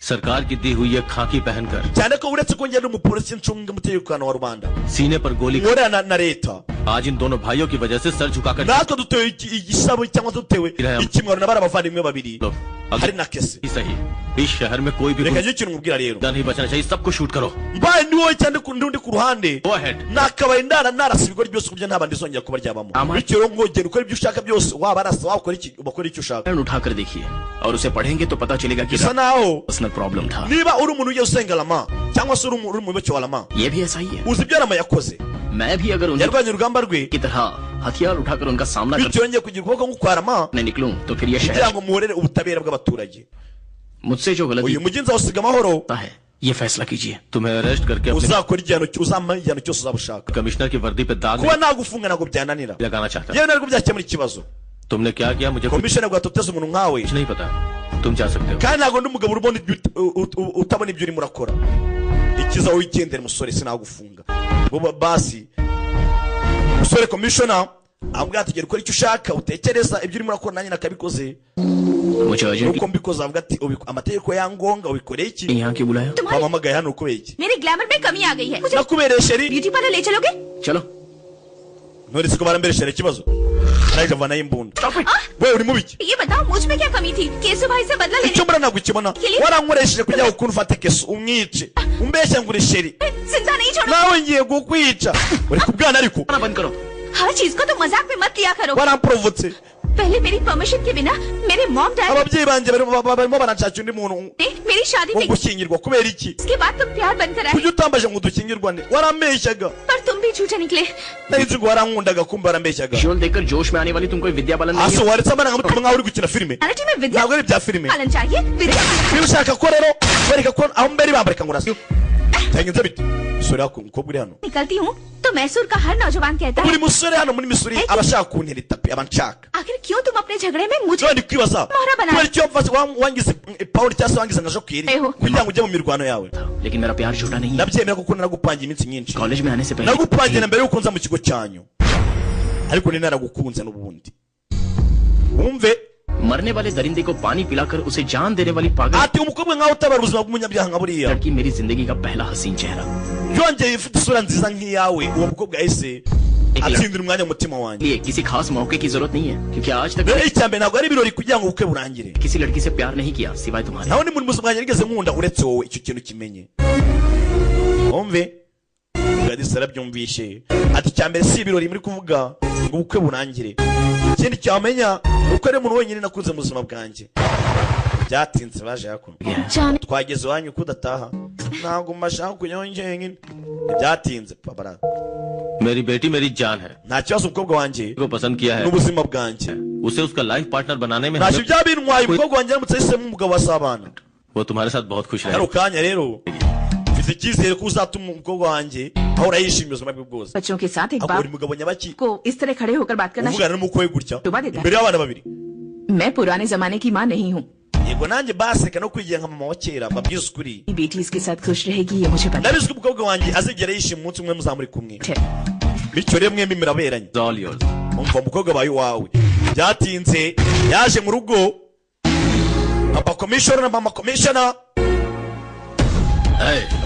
सरकार की दी हुई ये खाकी पहनकर Cyane ko uretse ko ngenda umupolisi ncunga umutekano wa rubanda, सीने पर गोली nkorera na leta, आज इन दोनों भाइयों की वजह से सर झुकाकर natwe dutewe igisabo cyangwa se dutewe Irayam. Ikimwaro na bari abavandimwe babiri लो, hari na Kese. ही सही, इस शहर में कोई भी Reka ngire ikintu nkubwira rero. गुंडा नहीं बचना चाहिए। सबको शूट करो। Mbaye ni wowe cyane ndi ku ruhande, Go ahead. Nakabaye ndara narasa ibigori byose ku buryo nta bandi izongera kuba ryabamo. Ama- Bityo rero ngogera ukora ibyo ushaka byose, waba arasa, wakora iki, bakora icyo ushaka. उठाकर देखिए और उसे पढ़ेंगे तो पता चलेगा कि Bisa naho personal problem था। Niba uri umuntu ugiye usenga Rama cyangwa se uri umuyoboke wa Rama, ये भी ऐसा ही है। Uzi ibyo Rama yakoze? मैं भी अगर उन्हीं Yarwanye urugamba rwe, की तरह हथियार उठाकर उनका सामना bityo yongeye kugira ukuboko nk'ukwa Rama करने निकलूं तो फिर ये kugira शहर ngo muhorere ubutabera bw'abaturage. मुझसे जो गलती Uyu mujyi nzawusiga amahoro. होता है, ये फैसला कीजिए। तुम्हें अरेस्ट करके अपने Uzakora igihano, uzampa igihano cyose uzaba ushaka. Commissioner की वर्दी पे दाग Kuba nagufunga ntabwo byananira, नहीं लगाना चाहता। Yewe ntabwo byakemura ikibazo. तुमने क्या किया मुझे कुछ Komishoni bwatoteza umuntu nkawe. नहीं पता। तुम जा सकते हो। Kandi ntabwo ndi umugabo ubona ibyo utabona ibyo urimo urakora. Ikiza wigendere musore, sinagufunga. Bo basi musore, komishona ambwira ati: "Gera ukora icyo ushaka, utekereza ibyo urimo urakora nanjye nakabikoze." मुझे urgent Nuko mbikoze avuga ati: "Amategeko ya ngombwa ubikoreye iki?" यहाँ क्यों बुलाया? तुम्हारी Wampamagaye hano ukubera iki? मेरे ग्लैमर में कमी आ गई है। मुझे Nakubereye chérie. Beauty parlour ले चलोगे? चलो। None se ko barambereye chérie, ikibazo arangije avanayo imbunda. We, uri mu biki? ये बताओ, मुझ में क्या कमी थी? केसु भाई से बदला लेने Icyo mbona ntabwo ukibona. Warankoresheje kugira ngo ukuntu ufate Kesu umwice, umbeshya ngo uri chérie. जिंदा नहीं छोड़ो। Nawe ngiye kukwica, uri ku bwana ariko. बंद करो। हर चीज को तो मजाक में मत लिया करो। Waramporovotse. पहले मेरी परमिशन के बिना मेरे mom dad Ababyeyi banjye barimo baranshakira undi muntu ने मेरी शादी wo में gushyingirwa. Kubera iki? उसके बाद तुम प्यार बनकर आए। Kuki utambaje ngo dukingirwane? Warambeshyaga. पर तुम भी झूठे निकले। Nari nzi ngo warankundaga, kumbe warambeshyaga. Visual देखकर जोश में आने वाली तुम कोई विद्या बालन नहीं Ase waretse amarangamutima nkaho uri gukina filime? Reality में विद्या Ntabwo ari ibya filime. पालन चाहिए, विद्या पालन। Niba ushaka ko rero bereka ko aho mbere bambarika ngo urasa. Byagenze bite, musore? Hakuno umukobwa uri hano. निकलती हूँ तो मैसूर का हर नौजवान कहता है Buri musore hano muri Missouri aba ashaka kuntera itapi, aba nshaka. आखिर क्यों तुम अपने झगड़े में मुझे None ndi kwibaza मोहरा बना kubera icyo wangize Paul cyangwa se wangize nka jokeri Eho. Kugira ngo ujye mu mirwano yawe. लेकिन मेरा प्यार झूठा नहीं है। Ndabyemera kuko naragupangiye iminsi myinshi. College में आने से पहले Nagupangiye na mbere yuko nza mu kigo cyanyu, ariko ni naragukunze n'ubundi, wumve. मरने वाले दरिंदे को पानी पिलाकर उसे जान देने वाली पागल Ati umukobwa nkawe utabara ubuzima bw'umunyabyaha nka buriya, लड़की मेरी जिंदगी का पहला हसीन चेहरा yongeye ufite isura nziza nk'iyawe, uwo mukobwa yahise atsindira umwanya mu mutima wanjye. लिए किसी खास मौके की जरूरत नहीं है क्योंकि आज तक Rero icya mbere ntabwo ari ibirori kugira ngo ubukwe burangire. किसी लड़की से प्यार नहीं किया सिवाय तुम्हारे। Ntawe ni muri buzima bwanjye nigeze nkunda uretse wowe, icyo kintu kimenye, wumve. Gladys arabyumvishe, ati icya mbere si ibirori muri kuvuga ngo ubukwe burangire, ikindi cyamenya ni uko ari umuntu wenyine nakunze mu buzima bwanjye. Byatinze baje hakuno. जाने Twageze iwanyu ko udataha, ntabwo mbashaka kujyaho njyenyine. Ntibyatinze babara. मेरी बेटी मेरी जान है। Nta kibazo, umukobwa wanjye को पसंद किया है n'ubuzima bwanjye. उसे उसका लाइफ पार्टनर बनाने में Ntacyo हमें- byaba bintwaye, umukobwa wanjye aramutse ahisemo umugabo wasabana. वो तुम्हारे साथ बहुत खुश Kano रहे। kanya rero mfite icyizere ko uzatuma umukobwa wanjye ahora yishimiye ubuzima bwe bwose. बच्चों के साथ एक Ahubwo बाप uri mugabo nyabaki को इस तरह खड़े होकर बात करना uvugana n'umukwe we gutya Tuba deda. Imbere y'abana babiri. मैं पुराने जमाने की माँ नहीं हूँ। Yego, nanjye baseka no kwigira nka mama wa kera, mbabwize ukuri. बेटी इसके साथ खुश रहेगी ये मुझे पता Ndabizi ko umukobwa wanjye azigera yishima umunsi umwe muzamuri kumwe, है। Bityo rero mwembi muraberanye. All yours. Umva, umukobwa abaye iwawe. Byatinze yaje mu rugo, papa commissioner na mama commissioner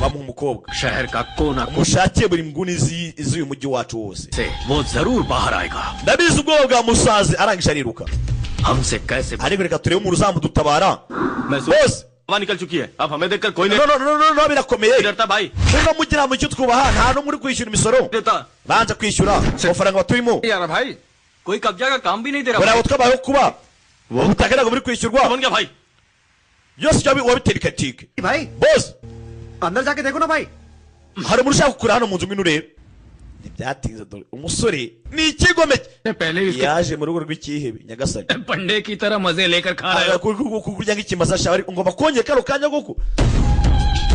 bamuha umukobwa. शहर का कोना Mushake buri nguni z'uyu mujyi wacu wose. से वो जरूर बाहर आएगा। Ndabizi ubwoba bwa musazi, arangije ariruka. हमसे कैसे Ariko reka turebe umuntu uzamudutabara. मैं Bose हवा निकल चुकी है, अब हमें देखकर कोई no नहीं no no no no, birakomeye. डरता भाई। Muno mujyi nta mucyo twubaha, nta n'umwe uri kwishyura imisoro. देता। Banza kwishyura amafaranga batuyemo. यार भाई कोई कब्जा का काम भी नहीं दे Buriya abo twabayeho kuba ubutaka ntabwo buri kwishyurwa. बन गया भाई। Byose ibyo wabitera ikatike. भाई Bose अंदर जाके देखो ना भाई। Hari umuntu ushaka kukura hano mu nzu, ngwino urebe. Ntibyatinze dore umusore ni ikigomeke पहले ही yaje mu rugo rw'icyihebe, nyagasani. उसके पंडे की तरह मजे लेकर खा रहे हो। Kurya nk'ikimasa shawe, ariko ngomba kongera kano kanya koko.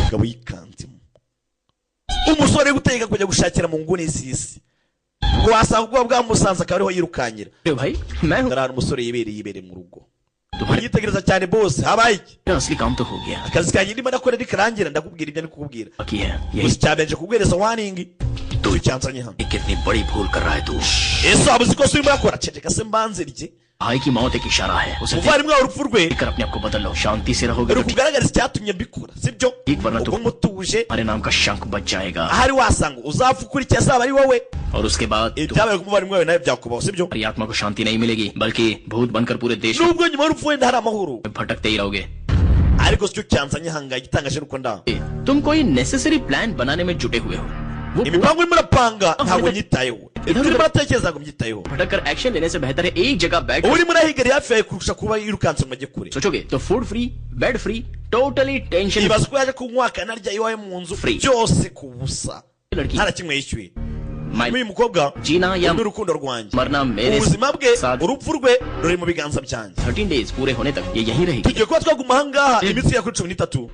Umugabo yikanzemo umusore uri gutegeka kujya gushakira mu nguni z'isi, ngo wasanga ubwoba bwamusanze akaba ariho yirukankira. भाई मैं हूँ। Dore ahantu umusore yibereye mu rugo. तुम्हारे yitegereza cyane bose, habaye iki? असली काम तो हो गया। Akazi kanjye ndimo ndakora nikarangira ndakubwira ibyo ndi kukubwira. बाकी है यही। Gusa icyambere kuguhereza warning, icyo cyanzanye hano. कितनी बड़ी भूल कर रहा है तू। Ese waba uzi ko se urimo urakora? Ceceka se mbanze rye. भाई की मौत एक इशारा है, उसे Umuvandimwe wawe urupfu rwe देखकर अपने आप को बदल लो, शांति से रहोगे ruri तो ठीक। kugaragariza icyatumye mbikora, sibyo? ठीक, वरना Ubwo mutuje तुम्हारे नाम का शंख बच जाएगा ahari wasanga uzapfa ukurikiye azaba ari wowe. और उसके बाद Ibyabaye ku muvandimwe wawe nawe byakubaho, sibyo? तुम्हारी आत्मा को शांति नहीं मिलेगी, बल्कि भूत बनकर पूरे देश में Nubwo nyuma y'urupfu wenda hari amahoro, भटकते ही रहोगे। Ariko sicyo cyanzanye ahangaha, igitangaje nuko ndaha. तुम कोई नेसेसरी प्लान बनाने में जुटे हुए हो, वो Imipango urimo urapanga ntabwo nyitayeho, ibyo urimo uratekereza ntabwo mbyitayeho. भटक कर एक्शन लेने से बेहतर है एक जगह बैठ Uba urimo urahigara hafi yawe kurusha kuba yirukanse ngo ajye kure. सोचोगे तो food free, bed free, totally tension Ibaza ko yaje kunywa akanarya iwawe mu nzu, Free. Byose ku busa, लड़की nta na kimwe yishyuye. My Uyu mukobwa जीना या ni urukundo rwanjye. मरना मेरे Ubuzima bwe, साथ urupfu rwe ruri mu biganza byanjye. 13 days पूरे होने तक ये यहीं रहेगी। Tugiye kuba twaguma ahangaha iminsi ya kuri 13.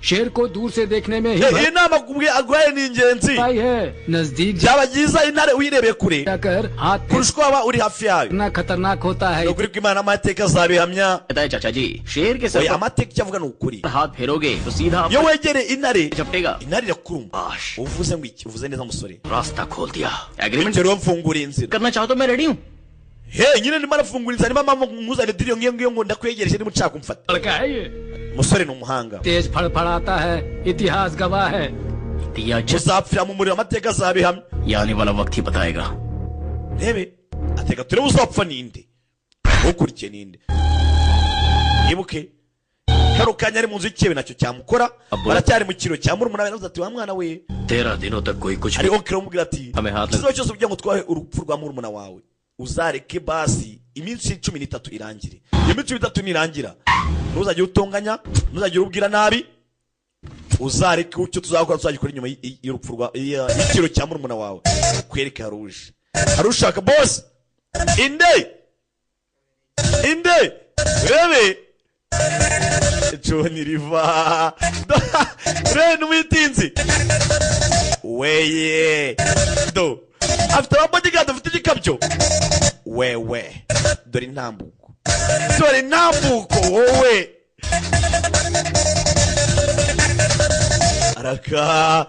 शेर को दूर से देखने में ही Eh, iyi nama kubwe aguhaye ni ingenzi. भाई है नजदीक Byaba byiza intare uyirebeye kure जाकर हाथ kurusha uko waba uri hafi yayo. फेरना खतरनाक होता है। Ni ukuri kw'Imana, amateka azabihamya. पता है चाचा जी, शेर के sir Oya, amateka icyo avuga ni ukuri. पर हाथ फेरोगे तो सीधा Iyo wegereye intare, झपटेगा। Intare irakuruma. बाश Uvuze ngo iki? Uvuze neza, musore. रास्ता खोल दिया। Agreement Bityo rero mfungura inzira. करना चाहो तो मैं रेडी हूँ। He, nyine ndimo arafungura inzira, niba mpamvu nkuzanire diriyo ngiyo ngiyo ngo ndakwegereje niba ushaka kumfata. लड़का है ये। Umusore ni umuhanga. तेज फड़फड़ाता है, इतिहास गवाह है। दिया जस Uzapfira mu muriro, amateka azabihamya. ये आने वाला वक्त ही बताएगा। Rebe ateka turebe uzapfa ninde, ukurikiye ninde. Ibuke kano kanya ari mu nzu y'ikebe, nacyo cyamukora. Abo- Baracyari mu kiro cya murumuna we, yaravuze ati wa mwana we. 13 दिनों तक कोई कुछ Hari onkere umubwira ati हमें हाथ ikibazo cyose kugira ngo twahe urupfu rwa murumuna wawe, uzareke basi iminsi 13 irangire. Iyo minsi 13 nirangira, ntuzagire utonganya, ntuzagire ubwira nabi, uzareke icyo tuzakora tuzagikora inyuma y'urupfu rwa y'ikiro cya murumuna wawe. Kwereka haruje hari ushaka boss inde inde, urebe John Riva Ren witinzi weye do afite aba bodyguard, afite igikabyo wewe. Dore intambuko, dore intambuko wowe. Araka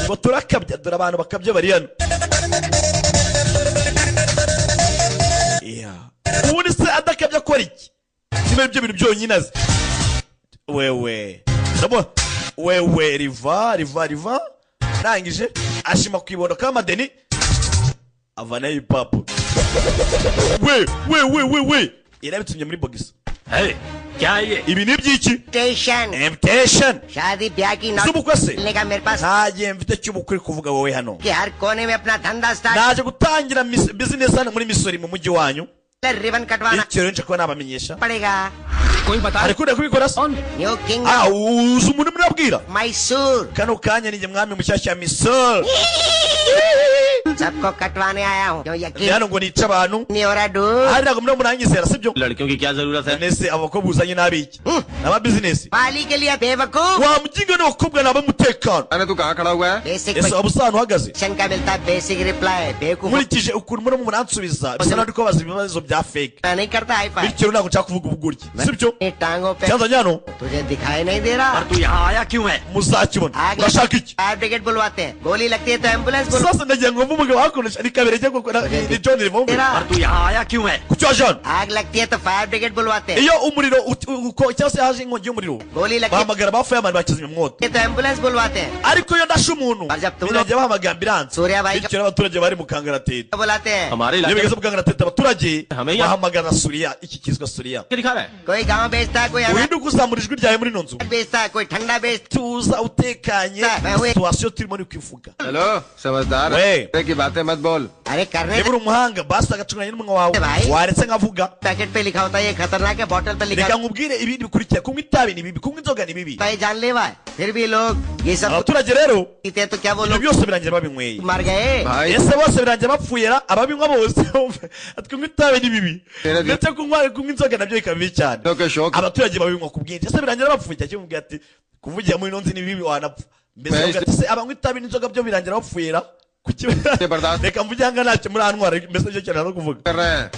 ngo turakabya, dore abantu bakabya bari hano. Ubundi se adakabya akora iki? Niba ibyo bintu byonyine azi wewe. Ndabona wewe Riva Riva Riva arangije ashima ku ibondo k'amadeni avanayo ibipapuro. We we we we we yarabitumye muri bogisi. Hey, क्या ये? Ibi ni iby'iki? Invitation. Invitation. शादी ब्याह की Z'ubukwe se? मिलने का मेरे पास Nta gihe mfite cy'ubukwe uri kuvuga wowe hano. कि हर कोने में अपना धंधा start Naje gutangira business hano muri Missouri mu mujyi wanyu. Ribbon कटवाना Bityo rero nje kuba nabamenyesha. पड़ेगा. कोई बता Ari kunda kubikora se? New king Ah, uzi umuntu murabwira? Mysore Kano kanya ninjye mwami mushyashya Missouri. सबको कटवाने आया हूँ. क्यों Ndi यकीन hano ngo nice abantu. नहीं हो रहा do. Ahari ntabwo murimo muranyizera sibyo? लड़कियों की क्या जरूरत है? Nese abakobwa uzanye n'abiki? N'aba business. पाली के लिए बेवकूफ. Wa mujinga n'abakobwa ni ab'umutekano. अरे तू कहाँ खड़ा हुआ है? Basic Ese waba usa ahantu uhagaze? Question का मिलता है basic reply. बेवकूफ Nkurikije ukuntu murimo muransubiza bisa naho ndi kubabaza ibibazo bya fake. नहीं करता hi fi. Bityo rero ntabwo nshaka kuvuga ubugoryi sibyo? टांगों पे Cyanzanye hano तुझे दिखाई नहीं दे रहा. और तू यहाँ आया क्यों है? muzakibona. आग Urashaka iki? Fire brigade बुलवाते हैं. गोली लगती है तो एम्बुलेंस बुलवा Sasa ndagira ngo mve umugabo hakuno ni kabere cyangwa ni John Rivumbi. दे रहा. और तू यहाँ आया क्यों है? Kuki waje hano? आग लगती है तो फायर ब्रिगेड बुलवाते हैं. Iyo umuriro cyangwa se haje inkongi y'umuriro गोली लगती bahamagara ba fireman bakizimya umwoto. है तो एम्बुलेंस बुलवाते हैं. Ariko iyo ndashe umuntu birangira bahamagara ambulance. Surya भाई Bityo n'abaturage bari mu kangaratete. को बुलाते हैं. हमारे Iyo इलाके bigeze mu kangaratete abaturage हमें यहाँ bahamagara Suriya, iki kizwa Suriya. क्या दिखा रहा है? कोई गांव बेचता है, कोई अनाज Uhinduka uzamura ijwi ryawe muri ino nzu. बेचता है, कोई ठंडा बेचता Tuza utekanye, situation turimo ni kwivuga. Hello समझदार We. की बातें मत बोल. अरे करने Niba uri umuhanga basi agacunganya n'umunwa wawe Bhai. waretse nkavuga. Packet पे लिखा होता है ये खतरनाक है, बॉटल पे लिखा Reka nkubwire ibindi bikurikira. Kunywa itabi ni bibi, kunywa inzoga ni bibi. होता है जानलेवा है. फिर भी लोग ये सब Abaturage rero पीते हैं तो क्या वो ibyo लोग byose birangira babinyweye. मर गए? भाई Ese bose birangira bapfuye ra ababinywa bose kunywa itabi ni bibi ndetse kunywa inzoga nabyo bikaba bibi cyane. के शौक Abaturage babinywa ku bwinshi. Ese birangira bapfuye? Cyakimubwira ati kuvugira muri ino nzu ni bibi wanapfa. Mbese Mbese- uvuga ati se abanywa itabi n'inzoga byo birangira bapfuye ra? Kuki बर्दाश्त reka mvuge aha ngaha ntacyo murantwara mbese nicyo kintu no kuvuga. कर रहे हैं.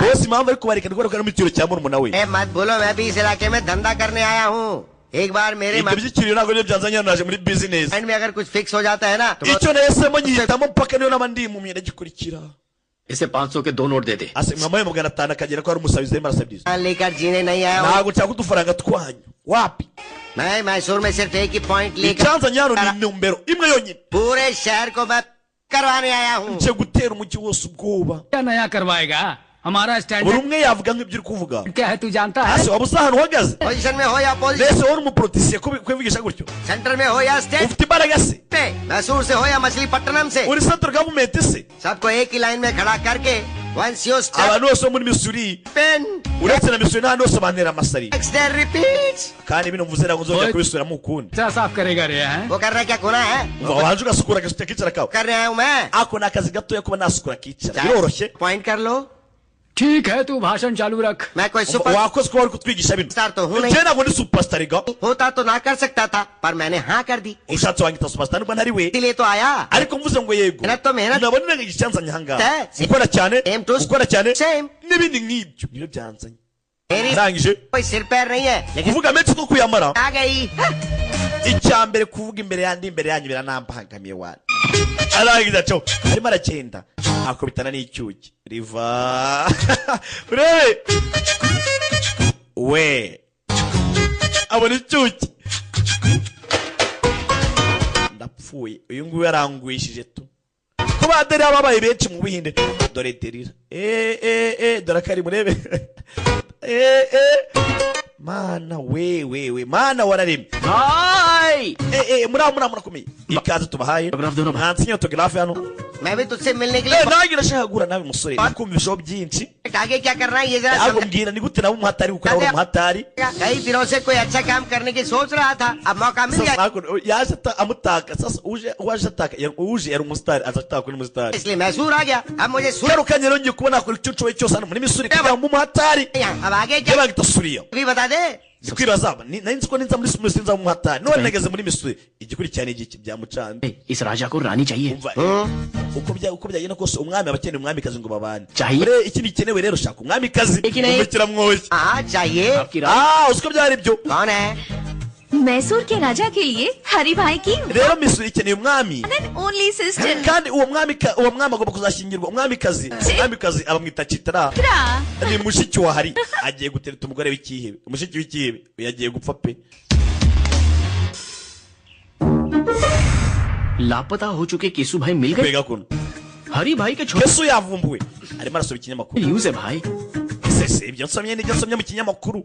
Bose impamvu ari kubareka ni kubera ko ari mu cyiro cya murumuna we. ए, मत बोलो, मैं भी इस इलाके में धंधा करने आया हूँ. एक बार मेरे Ibyo by'ikiriyo ntabwo aribyo byanzanye hano, naje muri business. Mind में अगर कुछ फिक्स हो जाता है ना तो Icyo nahisemo nyihitamo mpaka niyo naba ndi impumyi ndagikurikira. इसे 500 के दो नोट दे दे. Ase mwamuhaye 500 akagera ko ari umusabizi arimo arasabiriza. लेकर जीने नहीं आया हूँ. Ntabwo nshaka udufaranga twanyu. Wapi? मैं मैसूर में सिर्फ एक ही पॉइंट लेकर Icyanzanye hano ni intumbero imwe yonyine. पूरे शहर को मैं करवाने आया हूँ. Nje gutera umujyi wose ubwoba. क्या नया करवाएगा? हमारा Buri standard umwe yavuga nk'ibyo uri kuvuga. क्या है तू जानता है? Ase waba usa ahantu uhagaze? Position में हो या opposition, Mbese wowe uri umuporotisiye kwivugisha gutyo? Centre में हो या state Ufite imbaraga se? में, मैसूर से हो या मछलीपट्टनम से, Uri central government se? सबको एक ही लाइन में खड़ा करके once you step Abantu bose bo muri Missouri, in uretse na Missouri n'ahandi hose bantera amasari. Next day repeats. Kandi bino mvuze ntabwo nzongera kubisubiramo ukundi. क्या साफ करेगा रे हैं? वो कर रहा क्या गुना है? Umva wabanje ugasukura akicara kawe. कर रहा हूँ मैं. Ako ni akazi gatoya kuba nasukura akicara. Biroroshye. Point कर लो. ठीक है तू भाषण चालू रख. मैं कोई super Wakoze kuba uri kutwigisha bino. Star तो हूँ नहीं. Njye ntabwo ndi superstar ga. होता तो ना कर सकता था, पर मैंने हाँ कर दी, Ushatse wanyita superstar nubwo ntari we. इसीलिए तो आया. Ariko mvuze ngo yego. मेहनत तो मेहनत Nabona icyanzanye aha ngaha. है. Gukora cyane, Same to gukora cyane same. n'ibindi nk'ibyo nibyo byanzanye. मेरी Ndangije कोई सिर पैर नहीं है, लेकिन kuvuga menshi two kuyamara. आ गई. Icya mbere kuvuga imbere yandi imbere yanyu biranambangamiye wana. Arangiza acaho arimo aragenda akubitana n'icyuki riva urebe we abona icyuki ndapfuye uyu nguyu yarangwishije tu ko ba Derira babaye benshi mu Buhinde. Dore Derira dore akari murebe mana we we we mana wararemye. भाई Muriho muriho murakomeye ikaze tubahaye mwansinye autographe hano. मैं भी तुझसे मिलने के लिए Nanjye ndashaka guhura nawe musore nakumvishaho byinshi. आगे क्या करना है ये जरा Ahubwo mbwira ni gute nawe umuhatari kuko nawe uri umuhatari. कई दिनों से कोई अच्छा काम करने की सोच रहा था, अब मौका मिल Sasa गया, hakuno yaje amutaka sasa uje waje ataka uje yari umusitari aza ataka kuri umusitari. इसलिए मैसूर आ गया. अब मुझे सूर Kano kanya rero ngiye kuba nakora icyo nshoboye cyose hano muri Missouri kugira ngo mbe umuhatari. अब आगे क्या Yabaga Suriya भी बता दे. Ndi kwibaza nari nzi ko ninza muri Misiri nzaba umuhatari, none nageze muri Misiri igikurikirana igiki byamucanze. इस राजा को रानी चाहिए। Umva, uko byagenda kose umwami aba akeneye umwamikazi ngo babane. Cyahiye. Ure, ikindi gikenewe rero, shaka umwamikazi. Iki nahi. Umukira mwoshye. हाँ चाहिए। आपकी रानी Ah, uziko byari byo. कौन है? Mysore के राजा के लिए हरि भाई की Rero Misiri ikeneye umwami one only sister. kandi uwo mwami agomba kuzashyingirwa umwamikazi abamwita Citara, ni mushiki wa Hari. Agiye gutereta umugore w'ikihebe, mushiki w'ikihebe. Uyu agiye gupfa pe. लापता हो चुके केसु भाई मिल गए। Mbega kuno Hari भाई के छोटे Kesu yavumbuwe, arimo arasoma ikinyamakuru. News है भाई। Ese ibyo nsomye nibyo nsomye mu kinyamakuru?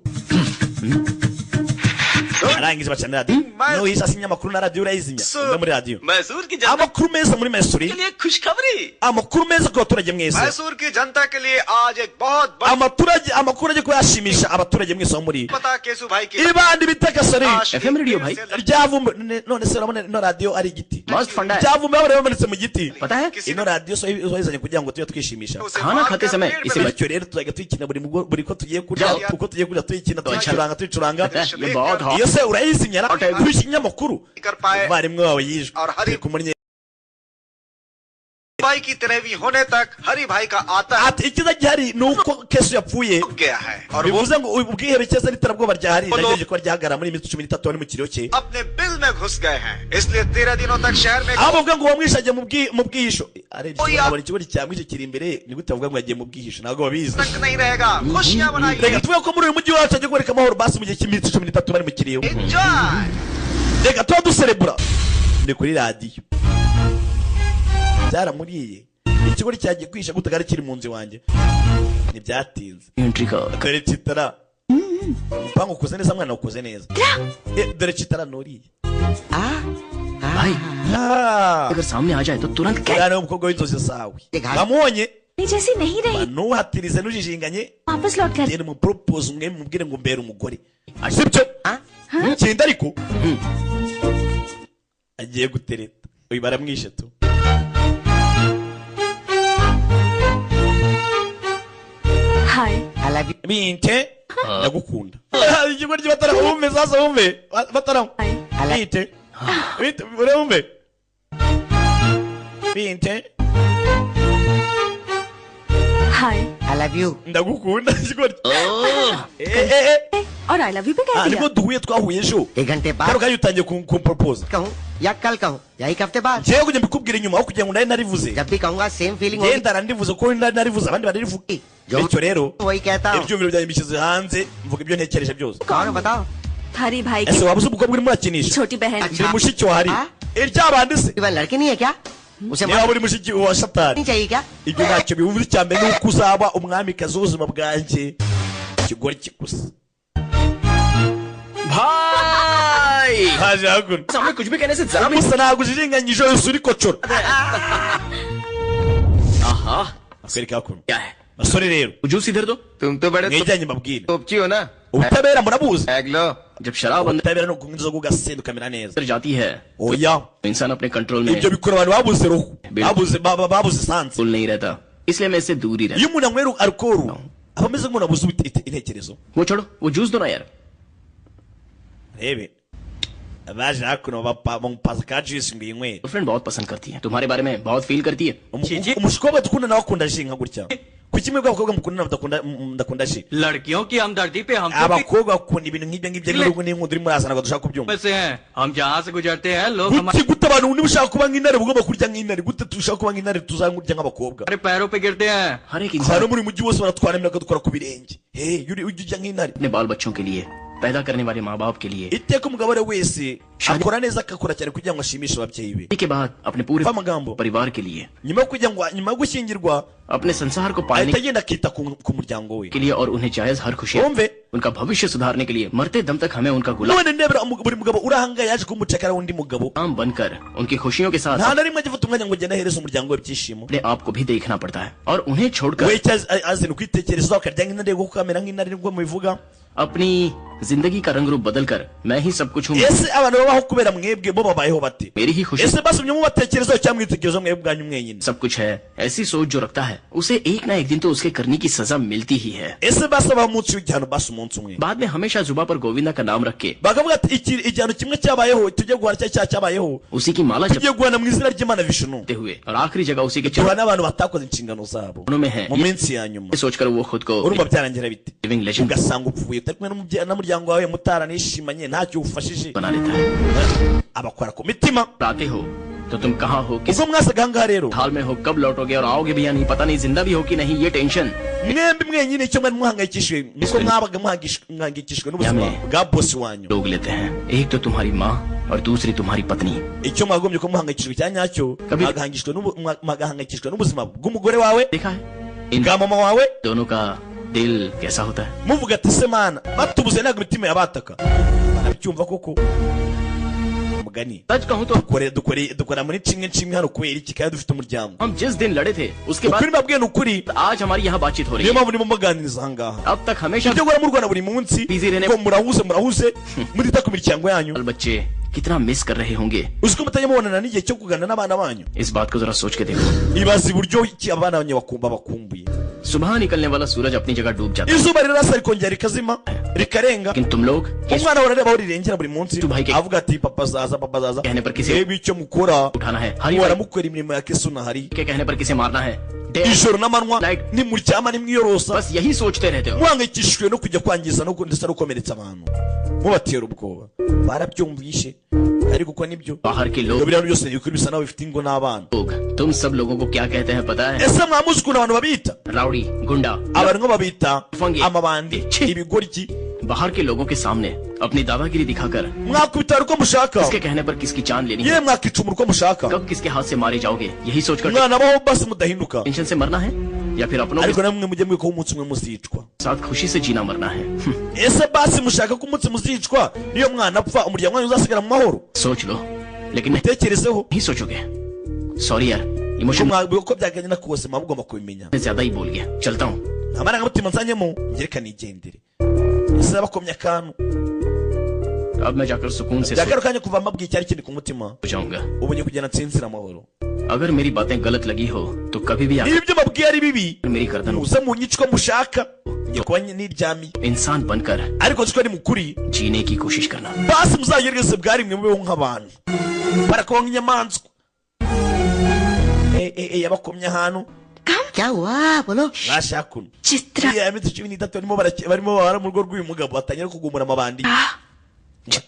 Arangije bacana radiyo, nuhisha si ikinyamakuru na radiyo urayizimya. Umve muri radiyo Mysore की जनता amakuru meza muri Mysuri, के लिए खुशखबरी। Amakuru meza ku baturage mwese. Mysore की जनता के लिए आज एक बहुत बड़ी Amaturage, amakuru agiye kuba yashimisha abaturage mwese bo muri पता केसु भाई की ibandi bita Gasore FM radio भाई। Ryavumbu none se urabona ino radiyo ari igiti? मस्त फंडा है। Ryavumbu babona bamanitse mu giti. पता है, Ino radiyo so wayizanye kugira ngo tujye twishimisha. खाना खाते समय इसे Bityo rero tuzajya tuyikina buri ko tugiye kurya, uko tugiye kurya tuyikina, tuyicuranga, tuyicuranga. ये बहुत hot Iyo se urayizimya ra kuri iki kinyamakuru? कर पाए Umuvandimwe wawe yijwe और हरी turi kumurye. भाई की तेरहवीं होने तक हरि भाई का आता Ati icyiza gihari ni uko Kesu yapfuye, रुक गया है और वो bivuze ngo ubwihebe cyeza n'iterabwoba ryahari naryo kuba ryahagarara muri iyi minsi 13 bari mu kiriyo cye. अपने बिल में घुस गए हैं, इसलिए 13 दिनों तक शहर में Aho bavuga ngo wamwishe agiye mu bwihisho, arebye Oya. abona ikigo cyamwishe kiri imbere, ni gute bavuga ngo yagiye mu bwihisho? Ntabwo babizi. तक नहीं रहेगा। खुशियां मनाइए। Reka tuvuge ko muri uyu mujyi wacu hagiye kuboneka amahoro basi mu gihe cy'iminsi 13 bari mu kiriyo. Enjoy. Reka tuba duserebura ni kuri radiyo. Byaramuriye, ikigo cyagiye kwihisha gute kari kiri mu nzu iwanjye? Ntibyatinze. Entry का Dore Citara, umupangu ukoze neza, mwana ukoze neza. Dore Citara nuriye. भाई, Ah. अगर सामने आ जाए तो तुरंत क्या Uriya niwe mukobwa w'inzozi zawe bamubonye? जैसी नहीं रही। Ntuhatirize, ntujijinganye. वापस लौट कर Genda umupropose, umwe mubwire ngo mbere umugore, sibyo? Genda. Ariko agiye gutereta uyu, baramwishe tu. Hi. I love you. Binte, ndagukunda. Ikigo ry'abatara, wumve sasa, wumve batara. Binte, binte, urumve binte. Hi. I love you. Ndagukunda ikigo. Eh eh eh. और I love you भी कह Ah, दिया। Nibwo duhuye, twahuye ejo. एक घंटे बाद Kano kanya utangiye kumpropose. कहूँ या कल कहूँ या एक हफ्ते बाद, Njyewe kujya mbikubwira inyuma aho kugira ngo nari narivuze. जब भी कहूँगा same feeling होगी। Ngenda narivuze ko nari narivuze, abandi bararivuga. जो Bityo rero वही कहता हूँ। ibyumviro byanjye mbishyize hanze, mvuga ibyo ntekereje byose. कौन हो बताओ? हरी भाई की Ese waba uzi umukobwa urimo urakinisha? छोटी बहन। Ndi mushiki wa Hari. Iryabandi se? वह लड़की नहीं है क्या? उसे Niba uri mushiki wa Shatani, नहीं चाहिए क्या? ibyo ntacyo bivuze. Icya mbere ni uko uzaba umwamikazi w'ubuzima bwanjye. Ikigore kigusa भाई haje hakuno. सामने कुछ भी कहने से जरा भी Gusa ntabwo ujijinganyije, yose uri kocora. आहा Akwereka hakuno. क्या है? Basore rero, juice इधर दो। तुम तो बड़े mwegeranye mbabwire. तोपची हो ना। Ubutabera murabuzi? एगलो। जब शराब अंदर Ubutabera ni ukunywa inzoga ugasinda ukamera neza. जाती है Oya, तो इंसान अपने कंट्रोल में ibyo bikora abantu babuze roho, babuze essence. बिल्कुल नहीं रहता, इसलिए मैं इससे दूर ही रहता। Iyo umuntu anywera alcohol aba ameze nk'umuntu abuze intekerezo. वो छोड़ो, वो जूस दो ना यार। Rebe baje hakuno bamupaza ka juice ngo yinywere. Girlfriend बहुत पसंद करती है, तुम्हारे बारे में बहुत फील करती है। Umushikobwa dukunda nawe akunda jus nka gutya. Kuki mwebwe abakobwa mukunda mudakunda jus? लड़कियों की हमदर्दी पे हम तो Abakobwa bakunda ibintu nk'ibyo ngibyo n'urugo n'inkundo urimo urazana, ntabwo dushaka kubyumva. से हैं। हम जहाँ से गुजरते हैं लोग Gute gute abantu niba ushaka kuba nk'intare uba ugomba kurya nk'intare. Gute dushaka kuba nk'intare tuzangurya nk'abakobwa? हमारे पैरों पे गिरते हैं। हर एक इंसान Abantu muri mujyi wose baratwaramira bakadukora ku birenge. Hey, ujya urya nk'intare. अपने बाल बच्चों के लिए पैदा करने वाले माँ बाप के लिए Iteka umugabo ari we wese akora neza, akakora cyane kugira ngo ashimishe ababyeyi be. के बाद अपने पूरे Amagambo परिवार के लिए, nyuma yo kugira ngo nyuma yo gushyingirwa अपने संसार को पालने ahita agenda akita ku muryango we. के लिए और उन्हें जायज हर खुशी, Wumve. उनका भविष्य सुधारने के लिए मरते दम तक हमें उनका गुलाम None ndebera buri mugabo uri ahangaha yaje kumucakara w'undi mugabo. बनकर उनकी खुशियों के साथ Nta na rimwe ajya afata umwanya ngo agende ahereze umuryango we ibyishimo. अपने आप को भी देखना पड़ता है और उन्हें छोड़कर We icyo azina kwitekerezaho akarya nk'intare, kuko kamera nk'intare nibwo mubivuga. अपनी जिंदगी का रंग रूप बदल कर मैं ही सब कुछ हूँ। Ese abantu babaho kubera mwebwe, bo babayeho bate? मेरी ही खुशी Ese basumye mubatekerezaho cyangwa mwitekerezaho mwebwe ubwanyu mwenyine? सब कुछ है। ऐसी सोच जो रखता है उसे एक ना एक दिन तो उसके करने की सजा मिलती ही है। Ese basabaho umunsi w'igihano, basi umunsi umwe? बाद में हमेशा जुबा पर गोविंदा का नाम रख के Bakavuga ati igihano kimwe cyabayeho, tujye guhana cya cyaha cyabayeho, उसी की माला tugiye guhana mu izina ry'Imana Vishnu, जपते हुए और आखिरी जगह उसी के duhana abantu batakoze inshingano zabo चरणों में है। mu minsi ya nyuma. ये सोचकर वो खुद को Urumva byarangira bite? Living legend Ugasanga upfuye utari kumwe n'umuryango wawe, mutaranishimanye, ntacyo ufashije. बना लेता है। Abakora ku mitima. आते हो तो तुम कहाँ हो, किस Ubwo mwasaga ahangaha rero, हाल में हो, कब लौटोगे और आओगे भी या नहीं, पता नहीं, जिंदा भी हो कि नहीं, ये tension mwembi mwenyine icyo mwari muhangayikishijwe niko mwabaga muhangayikishijwe n'ubuzima bwa bosi wanyu. लोग लेते हैं। एक तो तुम्हारी माँ और दूसरी तुम्हारी पत्नी। Icyo mwagombye kuba muhangayikishijwe cya nyacyo, mwagahangayikishijwe n'ubuzima bw'umugore wawe, देखा है इन bwa mama wawe, दोनों का दिल कैसा होता है? Muvuga ati se Mana, batubuze ntabwo imitima yabataka. Barabyumva koko mugani. सच कहूँ तो Dukore dukore dukora muri kimwe kimwe hano kubera iki kandi dufite umuryango? हम जिस दिन लड़े थे उसके बाद Ukuri mbabwiye ni ukuri, आज हमारी यहाँ बातचीत हो रही niyo है। mpamvu ndimo mbaganiriza aha ngaha. अब तक हमेशा Ibyo guhora murwana buri munsi, Busy रहने ngo murahuze murahuze, mutita ku miryango yanyu. बच्चे कितना मिस कर रहे होंगे, Uzi ko mutajya mubonana n'igihe cyo kuganira n'abana banyu? इस बात को जरा सोच के देखो। Ibaze uburyo iki abana banyu bakumva bakumbuye. सुबह निकलने वाला सूरज अपनी जगह डूब जाता है, Izuba rirasa rikongera rikazima, rikarenga. लेकिन तुम लोग इस Umwana wawe arareba aho rirengera buri munsi, Tu bhai ke- avuga ati papa azaza, papa azaza. कहने पर किसे Reba icyo mukora, उठाना है, हरी muhora mukora imirimo ya kesunahari के कहने पर किसे मारना है, day ijoro n'amanywa, Night. nimuryama nimwiyorosa, बस यही सोचते रहते हो। muhangayikishijwe no kujya kwangiza no ndetse no gukomeretsa abantu, mubatera ubwoba. Barabyumvishe ariko uko nibyo. बाहर के Ibyo लोग biriya byose ni ibikuru bisa naho bifite ingo n'abana. तुम सब लोगों को क्या कहते हैं पता है? Ese mwamuzi ukuntu abantu babita? Rowdy, गुंडा। Abantu nko babita Fungi. amabandi, ibigoryi. बाहर के लोगों के सामने अपनी दादागिरी दिखाकर Mwakubita uko mushaka, किसके कहने पर किसकी जान लेनी है, yewe mwakicumura uko mushaka, कब किसके हाथ से मारे जाओगे, यही सोचकर mwana baho basi mudahinduka. Tension से मरना है या फिर अपनों के Ariko namwe mujye mwibuka ko umunsi umwe muzicwa. साथ खुशी से जीना मरना है। Ese basi mushaka ko umunsi muzicwa niyo mwana apfa umuryango wanyu uzasigara mu mahoro? सोच लो, लेकिन नहीं Tekerezeho. सोचोगे। सॉरी यार, Ko emotion mwabibuka ko byagenda kose muba mugomba kubimenya. में ज्यादा ही बोल गया। चलता हूँ। Nta marangamutima nzanyemo, ngereka nigendere. Ese bakomye akantu? अब मैं जाकर सुकून से सो Byakaro kanya kuva mbabwiye icyari kindi ku mutima, जाऊंगा। ubu ngiye kugenda nsinzira amahoro. अगर मेरी बातें गलत लगी हो तो कभी भी Niba आकर ibyo mbabwiye ari bibi, मेरी गर्दन muze munyice uko mushaka, ngiye kuba niryamiye. इंसान बनकर Ariko nzi ko ari mukuri. जीने की कोशिश करना। Basi muzagerageze bwa rimwe mubeho nk'abantu, barakubaho nk'inyamaswa. Yabakomye ahantu. क्या हुआ बोलो? Mwashaka uno Chitra. Iriya minsi 13 barimo barimo babara mu rugo rw'uyu mugabo, batangira kugumura amabandi.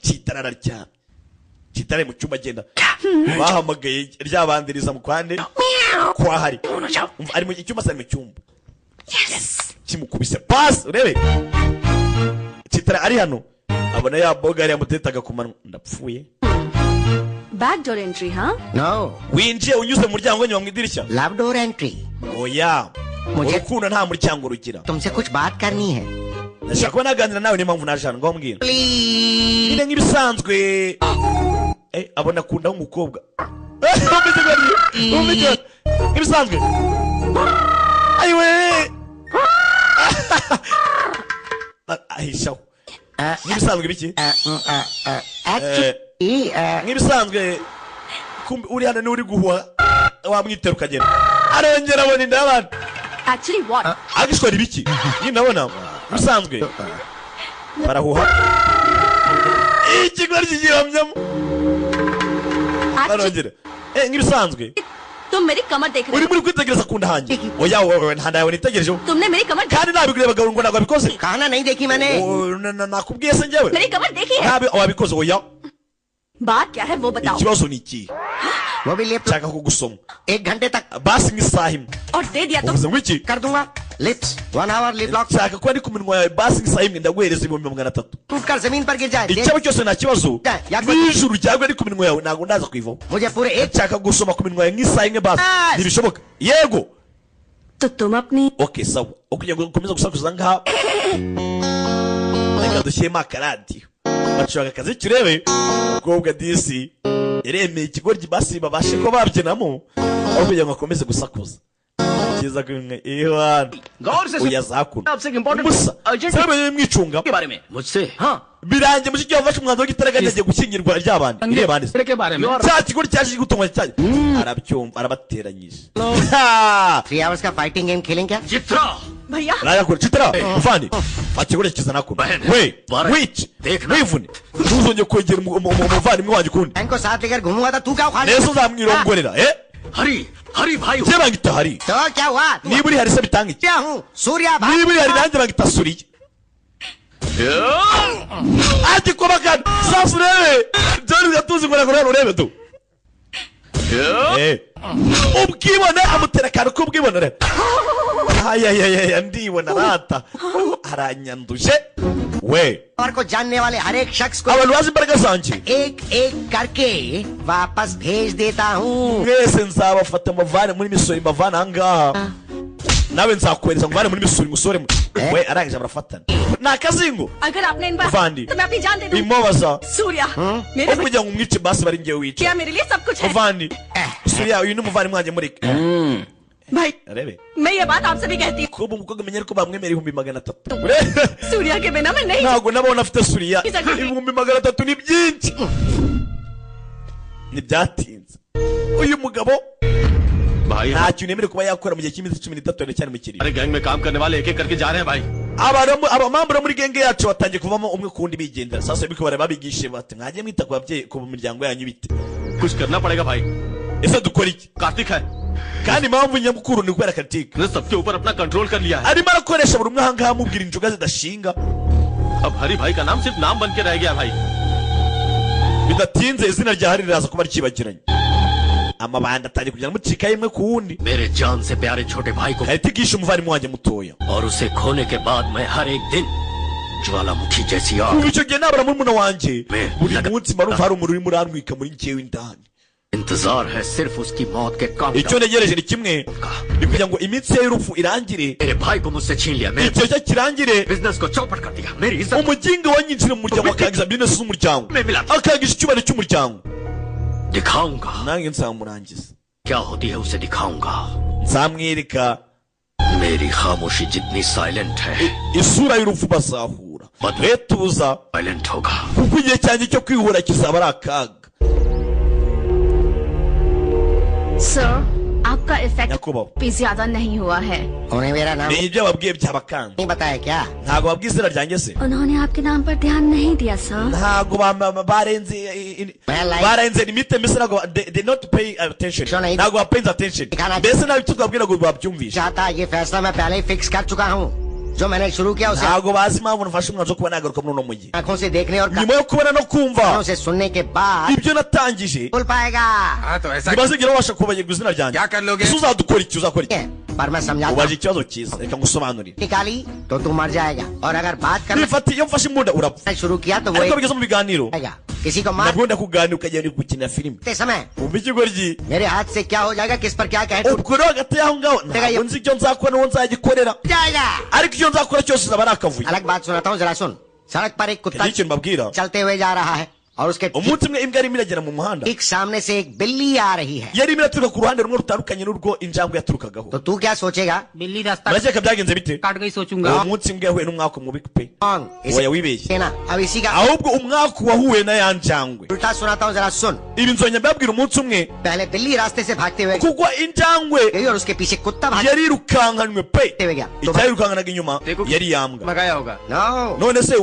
Chitara araryamye, Chitara ari mu cyumba agenda bahamagaye ryabandiriza mu kwande kwahari. Umva, ari mu cyumba se, ari mu cyumba kimukubise pasi. Urebe Chitara ari hano, abona ya boga yari yamutetaga ku manwa, ndapfuye. Back door entry हाँ? No, Winjiye unyuze mu muryango nyuma mu idirishya. Love door entry. Oya, Mujye- urukundo nta muryango rugira. तुमसे कुछ बात करनी है। Ndashaka kuba naganira nawe, niyo mpamvu naje hano, ngaho mbwira. Please. Nyine nk'ibisanzwe, abona akunda nk'umukobwa. Umva icyo nk'ibisanzwe, ayiwe, ahishaho nk'ibisanzwe biki? Actually, Nk'ibisanzwe kumbe uri hano niwe uri guhuha, wamwitera ukagenda, arongera abona inda y'abantu. Actually what? Agishwara ibiki nyine, abona bisanzwe barahuha, ikigo kigihamyamo. Actually Barongera, nk'ibisanzwe. तुम मेरी कमर देख रहे Uri हो? muri kwitegereza ku nda hanjye. Oya wowe, nta nda yawe nitegerejeho. तुमने मेरी कमर Kandi nabigurebaga ngo ntabwo wabikoze. खाना नहीं देखी मैंने। Oh, nakubwiye se njyewe? मेरी कमर देखी है। Ntabi wabikoze, oya. बात क्या है वो बताओ। Ikibazo ni ikihe? वो भी lip Nshaka kugusoma एक घंटे तक basi nk'isaha imwe. और दे दिया तो? Uvuze ngo iki? कर दूंगा। Lips 1 hour lip lock. Nshaka kuba ndi ku minwa yawe basi nk'isaha imwe, ndaguhereza 300,000. टूट कर जमीन पर गिर जाए देख, Icyaba cyose nta kibazo, n'ijuru ryagwa ari ku minwa yawe ntabwo ndaza kuyivaho. मुझे पूरे एक Nshaka gusoma ku minwa yawe nk'isaha imwe basi. Yes. Ntibishoboka? Yego. तो तुम अपनी Okay, sawa, ukugira ngo ukomeze gusakuza ngaha, reka dushyiremo akaradiyo bacuranga akaziki urebe. Umukobwa disi yaremeye ikigoryi, basi babashe kuba babyinamo aho kugira ngo akomeze gusakuza. Cyiza kumwe iwana. गौर से Oya zakuno. आपसे important Musa urgent sabe mwicunga के बारे में मुझसे हाँ birangiye mushiki wafashe umwanzuro w'igitaraganya agiye gushyingirwa ry'abandi ireba andi के बारे में cya kigo cyaje gutungwa cyaje arabyumva arabateranyije Ha! 3 hours का fighting game खेलें क्या Chitra भैया Rayakura Chitra muvandi akigore kizana kuno we wici wivune ntuzongere kwegera umuvandimwe wanjye ukundi बहन को साथ लेकर घूमूंगा तो तू क्या उखाड़ neza uzamwirongorera eh Hari Hari भाई njye bangita hari तो क्या हुआ तू niba uri hari se bitanga iki क्या हूँ सूर्या भाई niba uri hari nanjye bangita suriye agikobagana sasa urebe byari gatuzi ngo nakora urebe tu. Eh. Ubwibone amutera akantu k'ubwibone rero ayayayaya ndibona rata aranyanduje we. और को जानने वाले हर एक शख्स को Abantu bazi imbaraga zanjye एक एक करके वापस भेज देता हूँ। Mwese nzabafata mbavane muri misoro mbavane ahangaha nawe nzakohereza nguvane muri misoro ngusore we arangije barafatana ni akazingo. अगर आपने इन पर Vandi. तो मैं अपनी जान दे दूँ। Bimubaza Surya मेरे aho kugira ngo umwice basi bari ngewe wice भैया मेरे लिए सब कुछ है। Muvandi suriya uyu ni umuvandimwe wanjye mureke भाई arebe मैं ये बात आपसे भी कहती हूँ kuba umukobwa amenya ko bamwemera 300,000. Surya के बिना मैं नहीं Ntabwo nabona afite suriya 300,000 ni byinshi ntibyatinze uyu mugabo भाई nta kintu yemerewe kuba yakora mu gihe cy'iminsi 13 aracyari mu kiriro. हमारे गैंग में काम करने वाले एक एक करके जा रहे हैं भाई। Abamambura bo muri genge yacu batangiye kuvamo umwe ku wundi bigendera sasa biko bara babigishe bati mwagiye mwita ku babyeyi ku miryango yanyu bite. कुछ करना पड़ेगा भाई। Ese dukora iki? Kartik है Kandi impamvu nyamukuru ni ukubera Kartik उसने सबके ऊपर अपना कंट्रोल कर लिया है। Arimo arakoresha buri umwe ahangaha amubwira inzoga zidashinga. अब हरी भाई का नाम सिर्फ नाम बन के रह गया भाई। Bidatinze izina rya Hari riraza kuba ryibagiranye amabanda atangiye kugenda amucika imwe ku wundi. मेरे जान से प्यारे छोटे भाई को Kartik yishe umuvandimwe wanjye mutoya. और उसे खोने के बाद मैं हर एक दिन ज्वालामुखी जैसी आग Kuva icyo gihe nabura murumuna wanjye Me- buri munsi mba numva hari umuriro urimo urantwika muri njyewe indani. इंतजार है सिर्फ उसकी मौत के Icyo count ntegereje ni kimwe का ni kugira ngo iminsi ye y'urupfu irangire मेरे भाई को मुझसे छीन लिया मेरे icyo cyo kirangire. Business को चौपट कर दिया मेरी इज्जत Umuginga wanyinjira mu muryango akangiza bizinesi z'umuryango akangiza icyubahiro cy'umuryango. दिखाऊंगा Nanjye nzamurangiza. क्या होती है उसे दिखाऊंगा। Nzamwereka मेरी खामोशी जितनी साइलेंट है isura y'urupfu bazahura retuza silent होगा। Kuko igihe cyanjye cyo kwihura kizaba ari akaga. Sir आपका इफेक्ट Nyakubahwa भी ज्यादा नहीं हुआ है। उन्हें मेरा नाम menya ibyo babwiye byabakanze. नहीं बताया क्या? Ntabwo babwiye izina ryanjye se? उन्होंने आपके नाम पर ध्यान नहीं दिया sir. Ntabwo barenze barenze limite mbese ntabwo they not pay attention ntabwo ba paying attention mbese ntabwo icyo twabwira ngo babyumvishe. चाहता ये फैसला मैं पहले ही फिक्स कर चुका हूँ जो मैंने शुरू किया उसे Ntabwo bazi impamvu nafashe umwanzuro wo kuba nagaruka muri uno mujyi आंखों से देखने और nyuma yo kubona no kumva कानों से सुनने के बाद ibyo natangije भूल पाएगा। हाँ तो ऐसा ntibazigera babasha kubagirwa izina ryanjye. क्या कर लोगे? Ese uzadukora iki uzakora iki? पर मैं समझाता Ubaje हूँ ikibazo cyiza reka ngusobanurire. निकाली तो तू मर जाएगा और अगर बात करना Nifata iyo mfashe imbunda urapfa शुरू किया तो वो ariko एक bigeze mu biganiro जाएगा किसी को मारते nabwo ndakuganira ukagenda uri gukina filime समय wumva ikigoryi. मेरे हाथ से क्या हो जाएगा किस पर क्या कह Ubwo rero hagati y'aho ngaho ntabwo nzi icyo nzakora n'uwo nzagikorera जाएगा। Ariko icyo nzakora cyose uzaba ari akavuyo. अलग बात सुनाता हूँ जरा सुन। सड़क पर एक कुत्ता Hari ikintu mbabwira. चलते हुए जा रहा है और उसके Umunsi umwe imbwa yarimo iragera mu muhanda ठीक सामने से एक बिल्ली आ रही है yari irimo iraturuka ku ruhande rumwe rutandukanye n'urwo injangwe yaturukagaho. तो तू क्या सोचेगा? बिल्ली रास्ता Murakeka byagenze bite? काट गई सोचूंगा। Uwo munsi imbwa yahuye n'umwaku mubi pe. Wrong. इसे Oya wibeshye ना अब इसी का ahubwo umwaku wahuye na ya njangwe. उल्टा सुनाता हूँ जरा सुन। Ibi nzongera mbabwira umunsi umwe पहले बिल्ली रास्ते से भागते हुए kuko injangwe गई और उसके पीछे कुत्ता भागते yarirukankanywe pe. हुए गया तो Icyayirukankanaga inyuma yari yambwa. भगाया होगा। No None se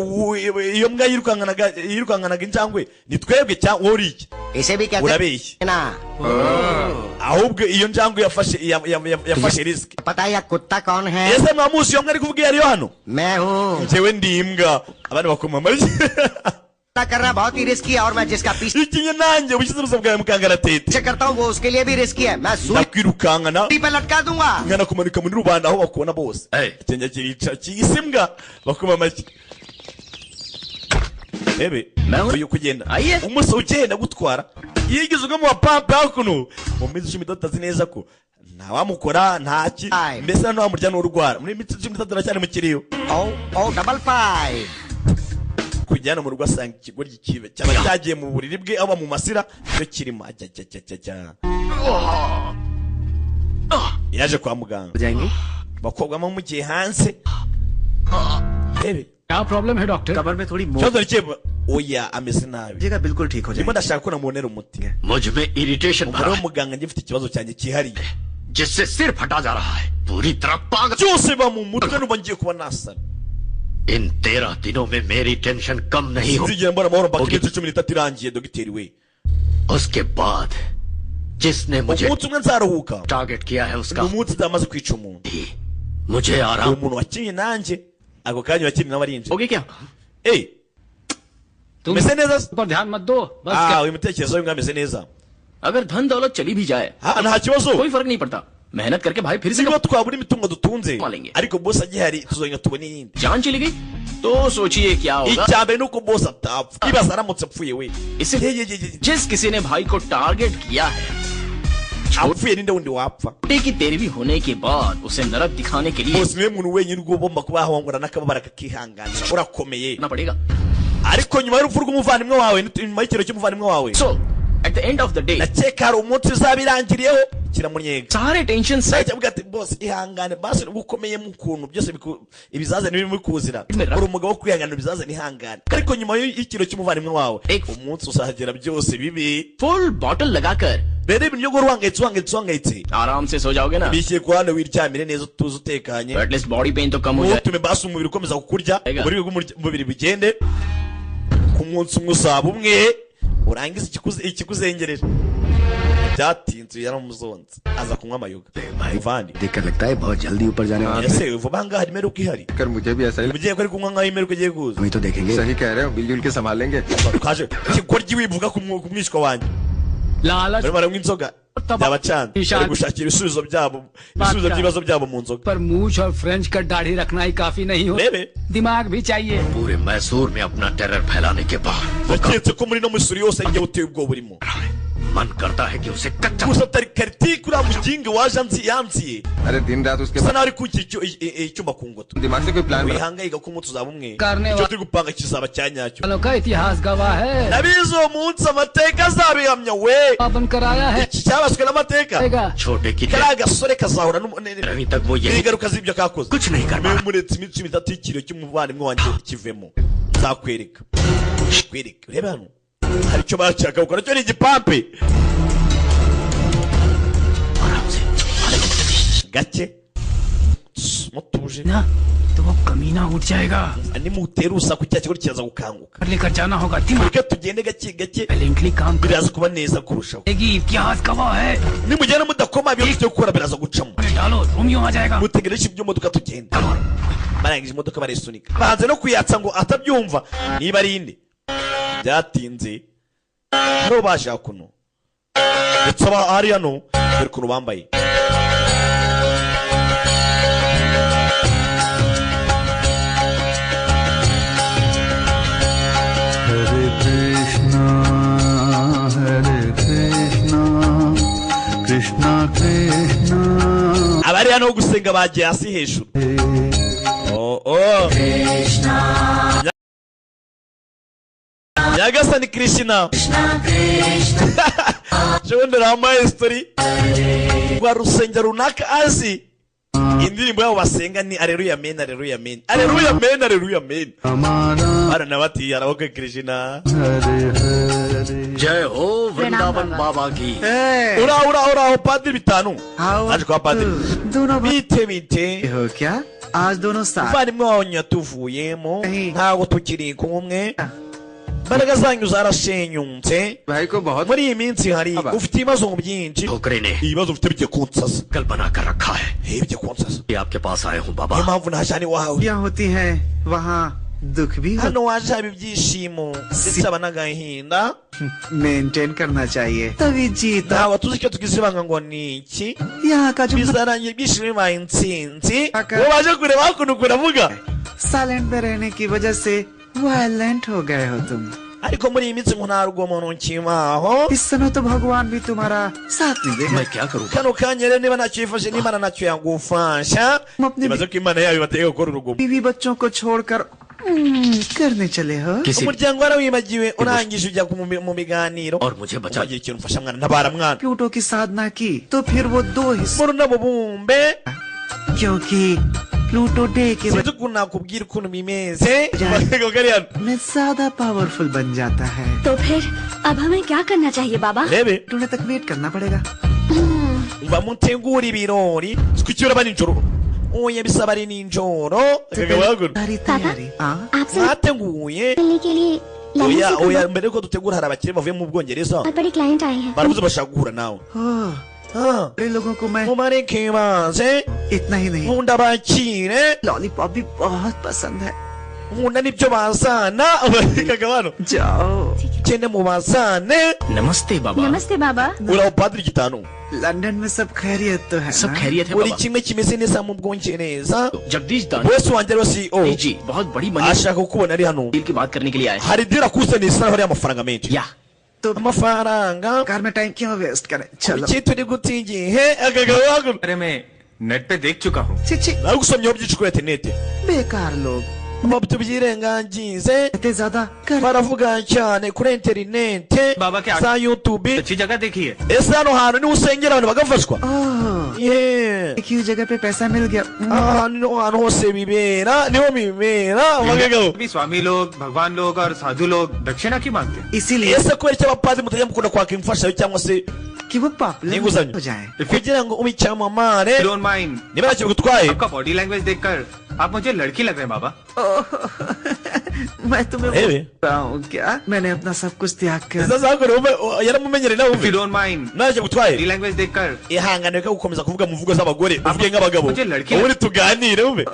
iyo mbwa yirukankanaga injangwe ni twebwe cyangwa wowe uri iki? इसे भी कहते Urabeshya हैं ना। Ahubwo iyo njangwe yafashe yafashe risk. पता है यह कुत्ता कौन है? Ese mwamuzi iyo mbwa ari kuvuga iyo ariyo hano? मैं हूँ। Njyewe ndi imbwa abandi bakoma amashyi. करना बहुत ही रिस्की है और मैं जिसका पीछे Ikinye nanjye ubushyize ubuzima bwawe mu kangaratete. करता हूँ वो उसके लिए भी रिस्की है मैं सूली Ndakwirukankana पे लटका दूंगा। nkanakumanika muri rubanda aho bakubona bose. Ikenge kirica kiyise imbwa bakoma amashyi. Ebe uyu kugenda umunsi ugenda gutwara yigeze umwe mu bapampe hakuno mu minsi 13 azi neza ko ntawamukora ntaki mbese ntawamurya n'urwara muri minsi 13 aracyari mu kiriyo. O O 55. Kujyana mu rugo asanga ikigoryi kibe cyaba cyagiye mu buriri bwe aba mu masira cyo kirimo ajya ajya ajya ajya. Yaje kwa muganga. Bakobwa mugiye hanze. Rebe. क्या problem है doctor? कमर में थोड़ी Ikibazo ni ikihe? Oya, ameze nabi. जगह बिल्कुल ठीक हो Ndimo जाएगी। ndashaka ko namubonera umuti. मुझ में irritation Umugore भरा है w'umuganga, njye mfite ikibazo cyanjye cyihariye. जिससे सिर फटा जा रहा है पूरी तरह पागल। Byose biba mu mutwe, numva ngiye kuba nasara. इन 13 दिनों में मेरी टेंशन कम नहीं हो। Sinzigera mbona amahoro mpaka Okay. iminsi 13 irangiye, dogiteri we. उसके बाद जिसने मुझे Umunsi umwe nzaruhuka target किया है ni उसका umunsi nzamaze kwica umuntu. ही मुझे आराम Uwo muntu wakinnye nanjye ako kanya, wakinnye nawe arinjira. होगी क्या? Eh, तुम umeze neza se? पर ध्यान मत दो बस। Ah, uyu mutekerezo w'imbwa ameze neza. अगर धन दौलत चली भी जाए Ah, nta kibazo. कोई फर्क नहीं पड़ता, मेहनत करके भाई फिर से Niba twabura imitungo dutunze, Malinge. ariko boss agihari tuzongera tubone iyindi. जान चली गई तो सोचिए क्या होगा। Icya mbere ni uko boss atapfa. Ibaze aramutse apfuye we. इसे Ye, ye, ye, ye. जिस किसी ने भाई को टारगेट किया है, Apfuye ninde wundi wapfa? छोटे की तेरहवीं होने के बाद उसे नरक दिखाने के लिए Boss niwe muntu wenyine ugomba kuba wahangana n'akababaro akakihanganisha, urakomeye. करना पड़ेगा। Ariko nyuma y'urupfu rw'umuvandimwe wawe, nyuma y'ikiro cy'umuvandimwe wawe, so at the end of the day ndakeka hari umunsi uzaba irangiriyeho kiramunyenga. सारे tension से Nahita avuga ati boss ihangane basi, nubwo ukomeyemo ukuntu byose ibizazane birimo bikuzira, uri umugabo wo kwihangana ibizazane, ihangane. Ariko nyuma y'ikiro cy'umuvandimwe wawe, umunsi uzagera byose bibi. Full bottle लगाकर Rero ibintu byo guhora uhangayitse, uhangayitse, uhangayitse, आराम से सो जाओगे ना? bishyire ku ruhande, wiryamire neza utuze utekanye. At least body pain तो कम हो जाए। Ntutume basi umubiri ukomeza kukurya. Ega. Uburibwe bw'umubiri bugende ku munsi umwe usaba umwe urangize ikikuzengereje. Byatinze yaramuzonze aza kunywa amayoga muvandi. देखकर लगता है बहुत जल्दी ऊपर जाने वाला। Ese vuba aha ngaha hari imeruka ihari? कर मुझे भी ऐसा ही Mugiye ko ari kunywa nk'aho imeruka igiye kuza. हमें तो देखेंगे। सही कह रहे हो, मिलजुल के संभालेंगे। Kaje ikigoryi wivuga ku mwishywa wanjye. लालच Barimo baranywa inzoga byabacanze, bari gushakira ibisubizo byabo, ibisubizo by'ibibazo byabo mu nzoga. पर मूछ और फ्रेंच का दाढ़ी रखना ही काफी नहीं हो, Rebe. दिमाग भी चाहिए। पूरे मैसूर में अपना टेरर फैलाने के बाद वो Naketse ko muri no misuri yose ari njye uteye ubwoba urimo. मन करता है कि उसे कच्चा Gusa atari karitike uriya muginga waje anzi yanziye अरे दिन रात उसके bisa naho ari kugira icyuma ku ngoto. दिमाग से कोई plan बना Wihangayika ko umunsi uzaba umwe, Karne icyo wa- turi gupanga kizaba cya nyacyo. वालों का इतिहास गवाह है। Nabizi uwo munsi amateka azabihamya we. बनकर आया है Iki cyabaswe n'amateka. छोटे की Kariya gasore kazahura तेरहवीं तक वो यही n'ingaruka z'ibyo kakoze. कुछ नहीं कर पा Muretse iminsi 13 y'ikiriyo cy'umuvandimwe wanjye kivemo, nzakwereka, kwereka. Urebe hano hari icyo bashaka gukora, cyo ni igipampe. आराम से Gake mutuje. ना तो वो कमीना उठ जाएगा। Nimutera urusaku cya kigo kiraza gukanguka. पर लेकर जाना होगा दिमाग। Reka tugende gake gake, Violently काम biraza kuba neza kurushaho. करेगी, इतिहास गवाह है। Nimugenda mudakoma, ibyo tugiye gukora biraza gucamo. डालो रोमियो आ जाएगा। Mutegereje ibyo tugenda. Barangije imodoka barisunika, banze no kuyatsa ngo atabyumva niba ari inde. Byatinze hano baje hakuno, ndetse aba ari hano dore ukuntu bambaye. Hare Krishna Hare Krishna Krishna Krishna Abari hano gusenga bagiye hasi hejuru. Oh, oh. Nyagasani Krishna Shobundi ramaye story rwa rusengero runaka azi indirimbo yabo basenga ni aleluya men, aleluya men, aleluya men, aleluya men. Bana bati araboke Krishna. Hare Hare जय हो वृंदावन बाबा की। Uraho, uraho, uraho padiri, 5 आओ naje kwa padiri. दोनों भाई Bite bite? हो क्या आज दोनों साथ Umuvandimwe wawe yatuvuyemo, ntabwo tukiri kumwe, imbaraga zanyu zarashenyutse. भाई को बहुत Muri iyi minsi hari Aba. ufite ibibazo byinshi. ठोकरे ने Ibibazo ufite bigiye kunsaza. कल बना कर रखा है। Eh, bigiye kunsaza. ये आपके पास आए हूँ बाबा। Niyo mpamvu naje hano iwawe. खुशियाँ होती हैं वहाँ दुख भी Hano waje haba ibyishimo ndetse haba n'agahinda. Maintain करना चाहिए तभी जीता। Ntabwo tuzi icyo tugize ibanga ngo ni iki. यहाँ का जो Bizarangira ibyishimo bibaye intsinzi. Aka- Uwo baje kureba hakuno ukuntu avuga. Silent में रहने की वजह से वायलेंट हो गए हो तुम। Ariko muri iyi minsi ngo nta rugomo rukibaho. इस समय तो भगवान भी तुम्हारा साथ नहीं देगा। मैं क्या करूँ? Kano kanya rero niba ntacyo yifashe n'Imana ntacyo yagufasha. अपने Ibaze ko Imana yayo ibategeka gukora urugomo. बीवी बच्चों को छोड़कर करने चले हो? किसी Umuryango warawibagiwe, urangije ujya mu biganiro. और मुझे बचा Ubagira ikintu mfasha mwana, ntabara mwana. Pluto की साधना की तो फिर वो दो हिस्से Muri uno mubumbe क्योंकि Pluto day के sinzi ukuntu nakubwira ukuntu bimeze. Kari hano. में ज्यादा पावरफुल बन जाता है। तो फिर अब हमें क्या करना चाहिए बाबा? Rebe Pluto तक वेट करना पड़ेगा। Umva, mutegura ibirori kuki uraba nijoro? Oya, bisaba ari nijoro. सारी तैयारी हाँ आपसे Mwateguye? मिलने के लिए लंदन Oya. से Oya, कोई mbere yuko dutegura hari abakire bavuye mu Bwongereza बहुत बड़े क्लाइंट आए हैं। baravuze bashaka guhura nawe. ओह, बड़े लोगों को मैं Mubareke baze. इतना ही नहीं Nkunda abakire. Lollipop भी बहुत पसंद है। Nkunda n'ibyo bazana. Kagabano जाओ। Gende mubazane. नमस्ते बाबा। नमस्ते बाबा। Uraho padiri gitanu. London में सब खैरियत तो है सब ना? खैरियत है Buri बाबा। Kimwe kimeze neza mu Bwongereza. Jagdish दान Wese wanjye rero CEO जी बहुत बड़ी money ashaka kukubona, ari hano. Deal की बात करने के लिए आए हैं। Hari deal akuzaniye isa naho ari amafaranga menshi. या तो Amafaranga. Car में टाइम क्यों वेस्ट करें? चलो। Kuki turi guta igihe? Akagabo अरे मैं नेट पे देख चुका हूँ। छी छी। Nagusomyeho byinshi kuri interineti. बेकार लोग Tubyirengagize. इतने ज्यादा कर Baravuga cyane kuri interineti Baba ke za YouTube. अच्छी जगह देखी है। Ese hano hantu niho usengera abantu bagafashwa? ओह, Yeah. एक ही जगह पे पैसा मिल गया। Aha hantu niho hantu hose bibera, niho bibera abagabo. भी स्वामी लोग, भगवान लोग और साधु लोग दक्षिणा क्यों मांगते हैं? इसीलिए Ese kubera icyo abapadiri mutajya mukunda kwaka imfashanyo cyangwa se कि वो पॉपुलर n'inguzanyo? हो जाए। Kugira ngo ube icyamamare. Don't mind. Niba ntacyo bigutwaye. आपका बॉडी लैंग्वेज देखकर आप मुझे लड़की लग रहे हैं बाबा। मैं तुम्हें Rebe. बोल रहा हूँ क्या, मैंने अपना सब कुछ त्याग कर Sasa hakora wumve yaramumenyereye nawe If you wumve. Don't mind, Ntacyo bigutwaye. Body language देखकर Ihangane reka gukomeza kuvuga mu mvugo z'abagore, uvuge nk'abagabo. Mujye larki- Ubundi tuganire wumve.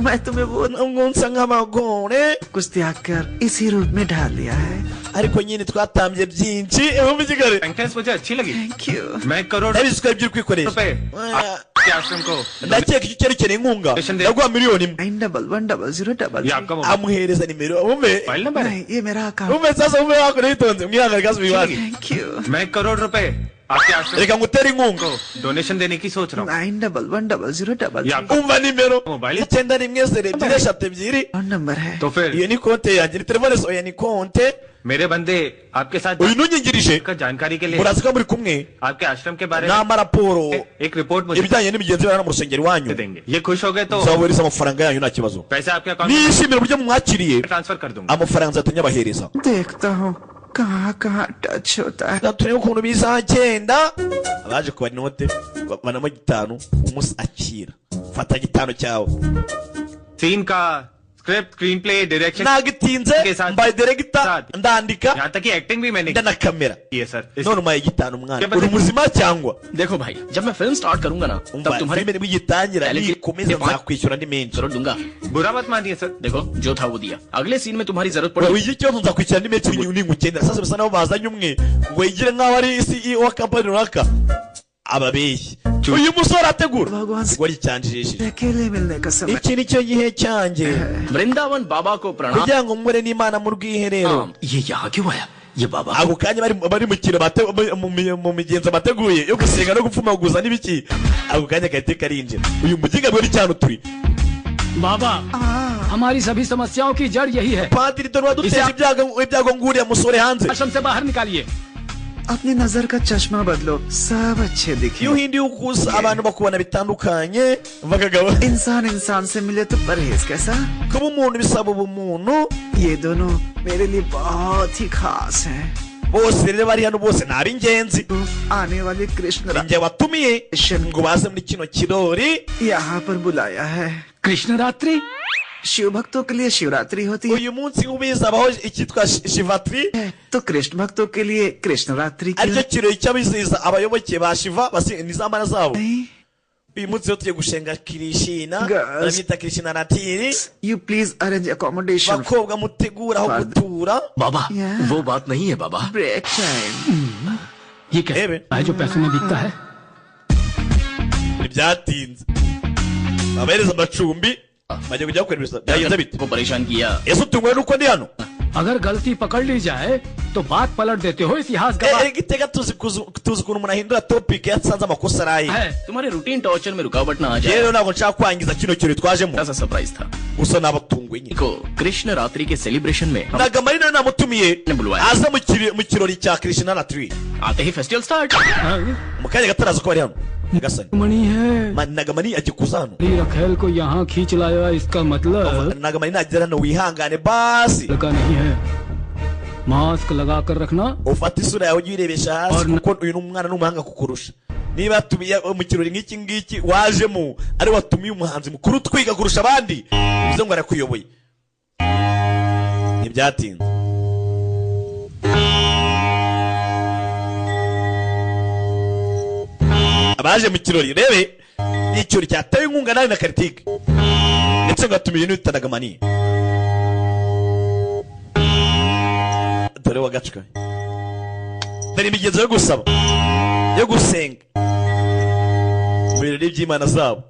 मैं तुम्हें वो Nubwo nsa nk'abagore कुछ त्याग कर इसी रूप में ढाल लिया है। Ariko nyine twatambye byinshi wumve Kigali. Sentence मुझे अच्छी लगी। Thank you. मैं crore Ndabizi ko ari ibyo uri kwikoresha. रुपए आपके आश्रम को Ndakeka icyo cyerekeye inkunga ndaguha miliyoni 1. 9111000 ये आपका mobile Amuhereza nimero wumve. Number है? नहीं, ये मेरा account. Wumve sasa, wumve wakora witonze mwihangane kasi wibanze. Thank you. मैं करोड़ रुपए आपके आश्रम Reka ngutere inkunga. को डोनेशन देने की सोच रहा हूँ। 91100 ये आपका Umva nimero mobile 9102 2 2 phone number है। तो फिर Iyo ni konte yanjye, ni telefone oya ni konte. मेरे बंदे आपके साथ Uyu ntunyingirije का जानकारी के लिए murazi ko muri kumwe आपके आश्रम के बारे में n'amaraporo एक रिपोर्ट मुझे ibijyanye n'imigenzo y'abantu mu rusengero iwanyu. देंगे। ये खुश हो गए तो Nzabohereza amafaranga yanyu nta kibazo. पैसे आपके account Nishimira uburyo mumwakiriye में ट्रांसफर कर दूंगा। amafaranga nzahita nyabahereza. देखता हूँ कहाँ कहाँ टच होता है। Reka turebe ukuntu bizagenda. Abaje kubara inote banamo gitanu umunsi akira fata gitanu cyawe. Scene का script, screen play, direction Ntabwo itinze, mbaye director, ndandika यहाँ तक कि एक्टिंग भी मैंने ndanakamera. की है sir. None umpaye gitanu mwana, uri muzima cyangwa? देखो भाई, जब मैं फिल्म स्टार्ट करूंगा ना तब Umva, तुम्हारे filime nibwo igitangira पहले nikomeza nzakwishyura andi menshi. Crore दूंगा। बुरा मत मानिए सर। देखो, जो था वो दिया, अगले सीन में तुम्हारी जरूरत पड़ी Wigira ikibazo, nzakwishyura andi menshi ningukenera. Sasa bisa naho bazanye umwe ngo yigire nk'aho ari CEO wa kampani runaka, ababeshyi. Uyu musore ategura ikigoryi cyanjijishije. अकेले मिलने का समय। Iki ni cyo gihe cyanjye Vrindavan बाबा को प्रणाम। Kugira ngo mpure n'Imana mu rwiherero. ये यहाँ क्यों आया ये बाबा? Ako kanya bari mu kintu mu migenzo bateguye yo gusenga no gupfumaguza n'ibiki, ako kanya gahita karinjira. Uyu muginga bwo cyane turi बाबा, हमारी सभी समस्याओं की जड़ यही है। Padiri, dore waduteje ibyago nguriya musore hanze. आश्रम से बाहर निकालिए। अपनी नजर का चश्मा बदलो, सब अच्छे दिखे। Iyo uhinduye ukuza abantu bakubona bitandukanye bakagaba. इंसान इंसान से मिले तो परहेज कैसा? Kuba umuntu bisaba ubumuntu. ये दोनों मेरे लिए बहुत ही खास हैं। Bose rero bari hano bose ni ab'ingenzi. आने वाले Krishna Ninjye watumiye ngo baze muri kino kirori. यहाँ पर बुलाया है। कृष्ण रात्रि? शिव भक्तों के लिए शिवरात्रि होती है। Uyu munsi nk'ubizabaho icyitwa Shivatri तो कृष्ण भक्तों के लिए कृष्ण रात्रि। Aricyo kirori cy'abizihiza abayoboke ba Shiva ni za mana zabo. Uyu munsi rero tugiye gushenga Kirishina. Girls. Baramwita Kirishina Ratiri. You please arrange accommodation. Bakobwa, mutegura aho gutura. बाबा, Yeah. वो बात नहीं है बाबा। Break time. ये क्या है जो पैसों में बिकता है? Ntibyatinze babahereza amacumbi bajya kujya bakora ibisa. Byagenze bite? को परेशान किया। Ese utunguwe nuko ndi hano? अगर गलती पकड़ ली जाए तो बात पलट देते हो इतिहास गवाह Erega iteka tuzi tuzi ukuntu umuntu ahindura topic iyo asanze amakosa ari aye. तुम्हारे रूटीन टॉर्चर में रुकावट ना आ जाए Rero ntabwo nshaka kwangiza kino kirori twajemo. ऐसा सरप्राइज था Gusa nabatunguye nyine. को कृष्ण रात्रि के सेलिब्रेशन में हम Nagamani nawe namutumiye aza mu kirori cya Krishna Ratri. आते ही festival start. Mu kanya gato araza ko bari hano. Nyagasani. मणि है Nagamani agiye kuza hano. रखेल को यहाँ खींच लाया इसका मतलब Nagamani nagera hano wihangane basi. लड़का नहीं है मास्क लगा कर रखना Ufate isura yawe ujye uyirebesha hasi kuko uyu ni umwana n'umuhanga kukurusha. Niba yatumiye mu kirori nk'iki ngiki wajemo ari watumiye umuhanzi mukuru twiga kurusha abandi bivuze ngo arakuyoboye. Ntibyatinze. Abaje mu kirori rebe ni ikirori cyatewe inkunga nawe na Kartik ndetse ngo atumiye n'uwita Nagamani. Dore wagacwe. Dore imigenzo yo gusaba yo gusenga mu birori by'Imana zabo.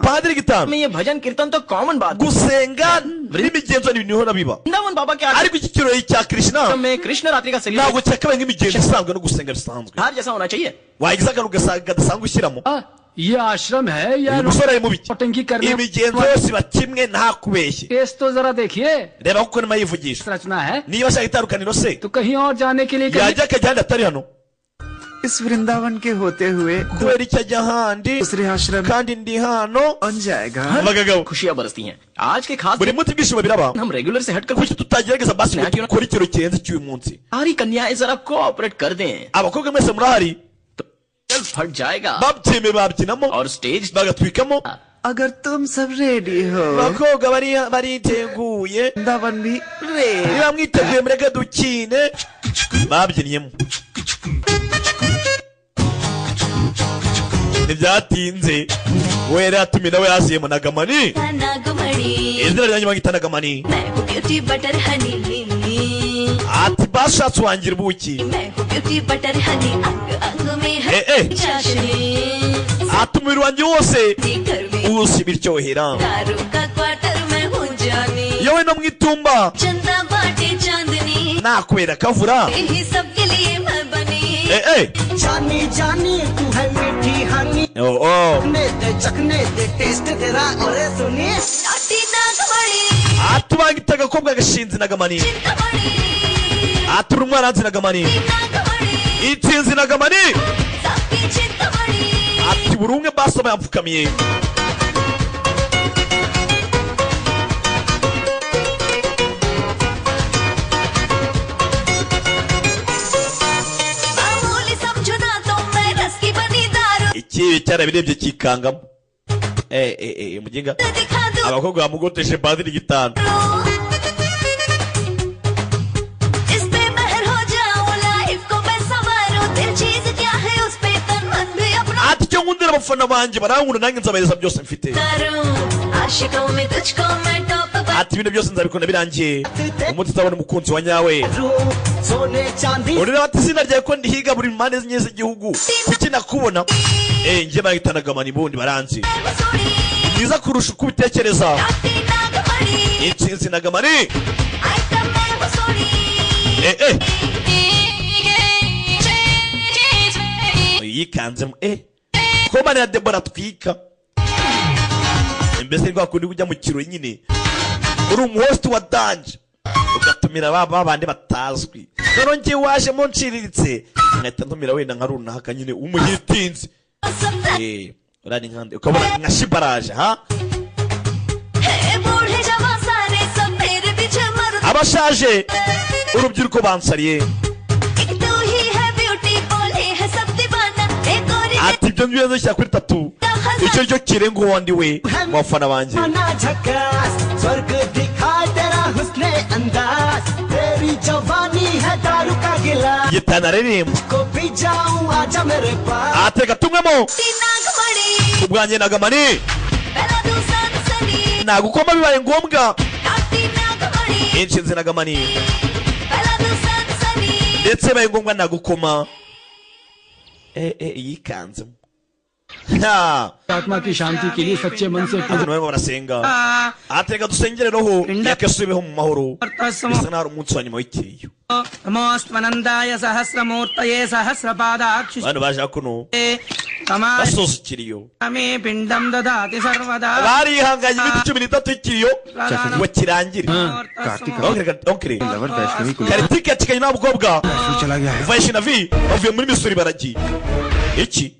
Padiri Gitanu में ये भजन कीर्तन तो कॉमन बात gusenga n'imigenzo ni ibintu bihora biba. Vrindavan बाबा के Ariko iki kirori cya Krishna में कृष्ण रात्रि का ntabwo celebration cyakabaye nk'imigenzo isanzwe no gusenga bisanzwe. हार जैसा होना चाहिए Wagize akantu kadasanzwe ushyiramo. ये आश्रम है या Uyu musore ari mubi. नौटंकी करने Imigenzo yose iba kimwe nta kubeshye. Test तो जरा देखिए Reba kuko arimo yivugisha. रचना है Niba ashaka itandukaniro se तो कहीं और जाने के लिए कहीं yajya akajya ahandi atari hano. इस वृंदावन के होते हुए Kubera icyo ajya ahandi दूसरे आश्रम kandi ndi hano. बन जाएगा Abagabo खुशियां बरसती हैं आज के खास buri munsi ibyishimo biraba. हम रेगुलर से हटकर Kuki tutagerageza basi ngo dukore ikirori kirenze cy'uyu munsi. सारी कन्याएं जरा कोऑपरेट कर दें Abakobwa mwese murahari चल फट जाएगा babyemeye babyinamo और स्टेज bagatwikamo. अगर तुम सब रेडी हो Abakobwa bariteguye. Vrindavan भी ready Niba mwiteguye mureke dukine. Babyinnyemo. Ntibyatinze we yari yatumiye nawe yaziyemo Nagamani. Nagamani Izina ryanjye bangita Nagamani. मैं हूँ beauty butter honey Ati bashatse wangira ubuki. मैं हूँ beauty butter honey अंग अंग में है Eh, eh. चाशनी Ati umubiri wanjye wose wose biryohera. दारू का क्वार्टर मैं हूँ जानी Yewe no mu itumba चंदा बाटे चांदनी nakwera kavura. इन्हीं सब के लिए मैं बनी Eh, eh. जानी जानी तू है मीठी हनी Oh, oh. ने दे चखने दे टेस्ट तेरा और सुनी नाटी नागमणि Ati bangita agakobwa gashinze Nagamani. Ati uri umwana nzi Nagamani. Nagamani Itsinzi Nagamani. सबकी Chintamani Ati buri umwe basoma yamfukamiye. मामूली समझो ना तो मैं रस की बनी दारू Ikibi cyarabirebye kikangamo. Eh, eh, eh, muginga. दिखा दूं Abakobwa bamugoteshe padiri Gitanu. इस पे महर हो जाऊं लाइफ को मैं संवारूं दिल चीज क्या है उस पे तन मन भी अपना Ati icyo nkundira abafana banjye barankunda nanjye nzabahereza byose mfite. उतारूं आशिकों में तुझको मैं top Ati ibintu byose nzabikunda birangiye. Umunsi uzabona umukunzi wa nyawe. सोने चांदी Urira ati izina ryawe ko ndihiga buri mpande enye z'igihugu. Kuki nakubona? Eh, njye bangita Nagamani bundi baranzi. Mwiza kurusha uko ubitekereza. Nagamani Intsinzi Nagamani. Item मैं वो Soni Eh, eh. Yikanzemo eh. Ko ya Debora atwika. Mbese ni kwa kundi ujya mu kirori nyine. Uri umuhost wa danje. Ugatumira ba bandi batazwi. Noneho njye wajemo nciriritse. Nkahita ntumira wenda nka runaka nyine umuhitinzi. Eh, urani nkande ukabona nka shibaraje ha? है बूढ़े जवां सारे सब मेरे पीछे मरते Abashaje urubyiruko bansariye. एक तू ही है ब्यूटी बोले है सब दीवाना एक और Ati ibyo ngibyo nzashyira kuri tatu. Icyo cyo kirenga uwo ndi we mu bafana banjye. ना झकास स्वर्ग दिखा तेरा हुस्न अंदाज तेरी जवानी है दारू का गिलास Gitana aririmba. को भी जाऊं आजा मेरे पास Ateka tumwemo Nagamani ubwanjye Nagamani. पहला तू सनसनी Nagukoma bibaye ngombwa. नाटी नागमणि Inshinzi Nagamani. पहला तू सनसनी Ndetse bibaye ngombwa nagukoma. Eh eh yikanzemo. Ha. आत्मा की शांति के लिए सच्चे मन से Abantu barimo barasenga, ati reka dusengere roho yakasubiho mu mahoro. Bisa naho ari umunsi wa nyuma w'ikiriyo. नमोऽस्त्वनन्दाय सहस्रमूर्तये सहस्रपादाक्षि Abantu baje hakuno basoza ikiriyo. तमामि पिण्डं ददाति सर्वदा. Barihanganye iminsi 13 y'ikiriyo ngo kirangire. Kartik Onkere. Lover Vaishnavi को Kartik yacikanye n'abakobwa चला गया है. Vaishnavi bavuye muri Missouri baragiye iki.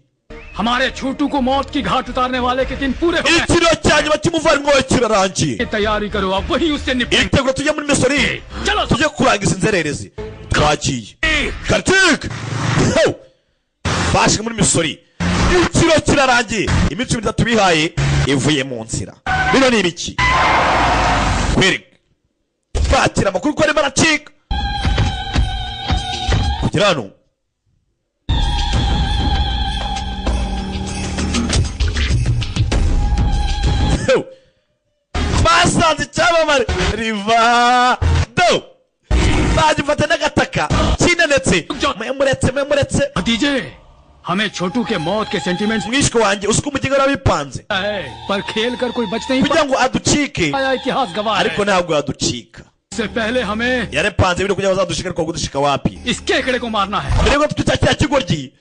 हमारे छोटू को मौत की घाट उतारने वाले के दिन पूरे हो गए। Ikiriyo cya nyuma cy'umuvandimwe wawe kirarangiye. तैयारी करो, अब वही उससे निपट. Itegura tujye muri Missouri, tujye kurangiza inzererezi. Twagiye Kartik. Ho! Baje muri Missouri, ikiro kirarangiye, iminsi 13 bihaye ivuye mu nzira. Bino ni ibiki? Kwereka bakira amakuru ko arimo aracika kugera hano. Ho! Basanze icyamamare Rivado bagifata n'agataka kinanetse. Muretse, muretse. भतीजे, हमें छोटू के मौत के sentiments Mwishywa wanjye, uzi ko umugingo wari है, पर खेल कर कोई बच नहीं kugira ngo aducike, पाया। इतिहास गवाह है। Ariko ntabwo yaducika. इससे पहले हमें Yarepanze ibintu kugira ngo azadushike, ariko kudushika wapi. इस केकड़े को मारना है। Mbere yuko twica kiriya kigoryi,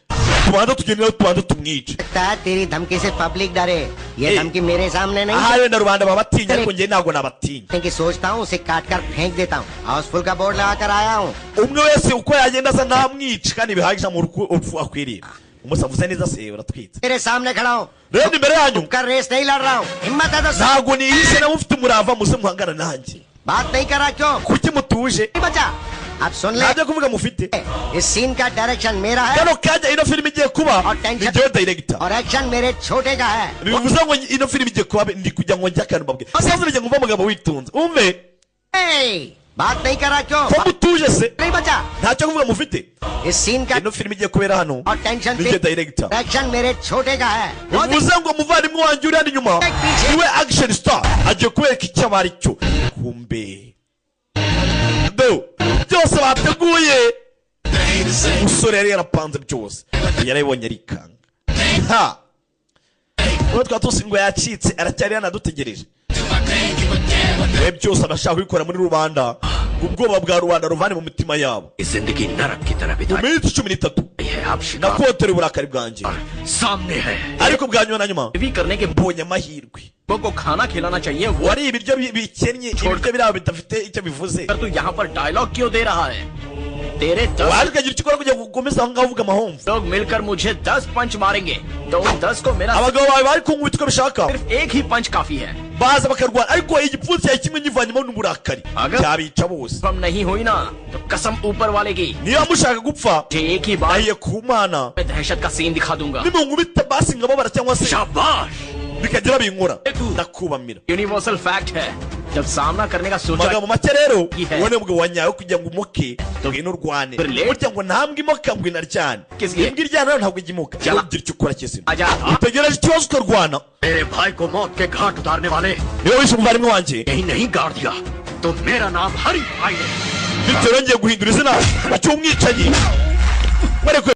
tubanza tugende, tubanza tumwice. लगता है तेरी धमकी से पब्लिक डरे। ये धमकी मेरे सामने नहीं Ahari wenda rubanda babatinya, ariko njye ntabwo nabatinya. की सोचता हूँ, उसे काट कर फेंक देता हूँ। हाउसफुल का बोर्ड लगा कर आया हूँ। Umwe wese uko yagenda asa namwica kandi bihagije mu rupfu akwiriye. Umunsi avuze neza se uratwitse. तेरे सामने खड़ा हूँ। Rero ni imbere yanyu. कर रेस नहीं लड़ रहा हूँ। हिम्मत है तो Ntabwo nihishe, nawe ufite umurava muze muhangana nanjye. बात नहीं कर रहा क्यों? Kuki mutuje? बचा अब सुन ले। Ntabyo kuvuga mufite. इस सीन का डायरेक्शन मेरा है Kano kanya ino filime igiye kuba ni njyewe director और एक्शन मेरे छोटे का है। Bivuze ngo ino filime igiye kuba ndi kugira ngo njye akantu mbabwire. Sasa ngiye ngumva umugabo witonze umve. ए, बात नहीं कर रहा क्यों? Ko mutuje se? नहीं बचा। Ntacyo kuvuga mufite. इस सीन का Ino filime igiye kubera hano और tension ni njye director. Action मेरे छोटे का है। Bivuze ngo umuvandimwe wanjye uri hano inyuma niwe action star, agiye kubereka icyo aba ari cyo. Kumbe do byose bateguye, umusore yari yarapanze byose, yarabibonye arikanga. Ha, uwo twaba tuzi ngo yacitse aracyari yanadutegereje. Reba, byose abashaka kubikora muri rubanda ngo ubwoba bwa rubanda ruvane mu mitima yabo. जिंदगी नरक की तरह Mu बिताई minsi 13 है। अब शिकार nakotera uburakari bwanjye, सामने है। Ariko bwa nyuma na nyuma भी करने के mbonye amahirwe. को खाना खिलाना चाहिए वो। Wari ibiryo bikennye, ibiryo biri aho bidafite icyo bivuze. तू यहाँ पर डायलॉग क्यों दे रहा है? तेरे 10 Waje ukagira icyo ukora kugira ngo ukomeze aho ngaho uvuga amahomvu. लोग मिलकर मुझे 10 पंच मारेंगे तो उन 10 को मेरा Abagabo bawe bari kunkubita uko bishaka, सिर्फ एक ही पंच काफी है। baza bakarwana, ariko igipfunsi cyawe kimwe nyivanyemo n'uburakari cyabica bose. हम नहीं हुई ना तो कसम ऊपर वाले की, Niba mushaka gupfa, मुझे एक ही बार nahiye ku Mana, मैं दहशत का सीन दिखा दूंगा। nimunkubita basi nkababara cyangwa se शाबाश। Bikagira binkora, ndakubamira. Universal fact है, जब सामना करने का सोचा Amagambo make rero, uwo ni umugabo wa nyawe kugira ngo umoke ngwino urwane. Burya ngo ntambwe imoka ngo inaryane, imbwa iryana rero ntabwo ijya imoka. Ugira icyo ukora kizima, utegereje ikibazo ukarwana. मेरे भाई को मौत के घाट उतारने वाले Niba wishe umuvandimwe wanjye यही नहीं गाड़ दिया तो मेरा नाम हरि भाई है। Bityo rero ngiye guhindura izina cy'umwicanyi. Mwereke.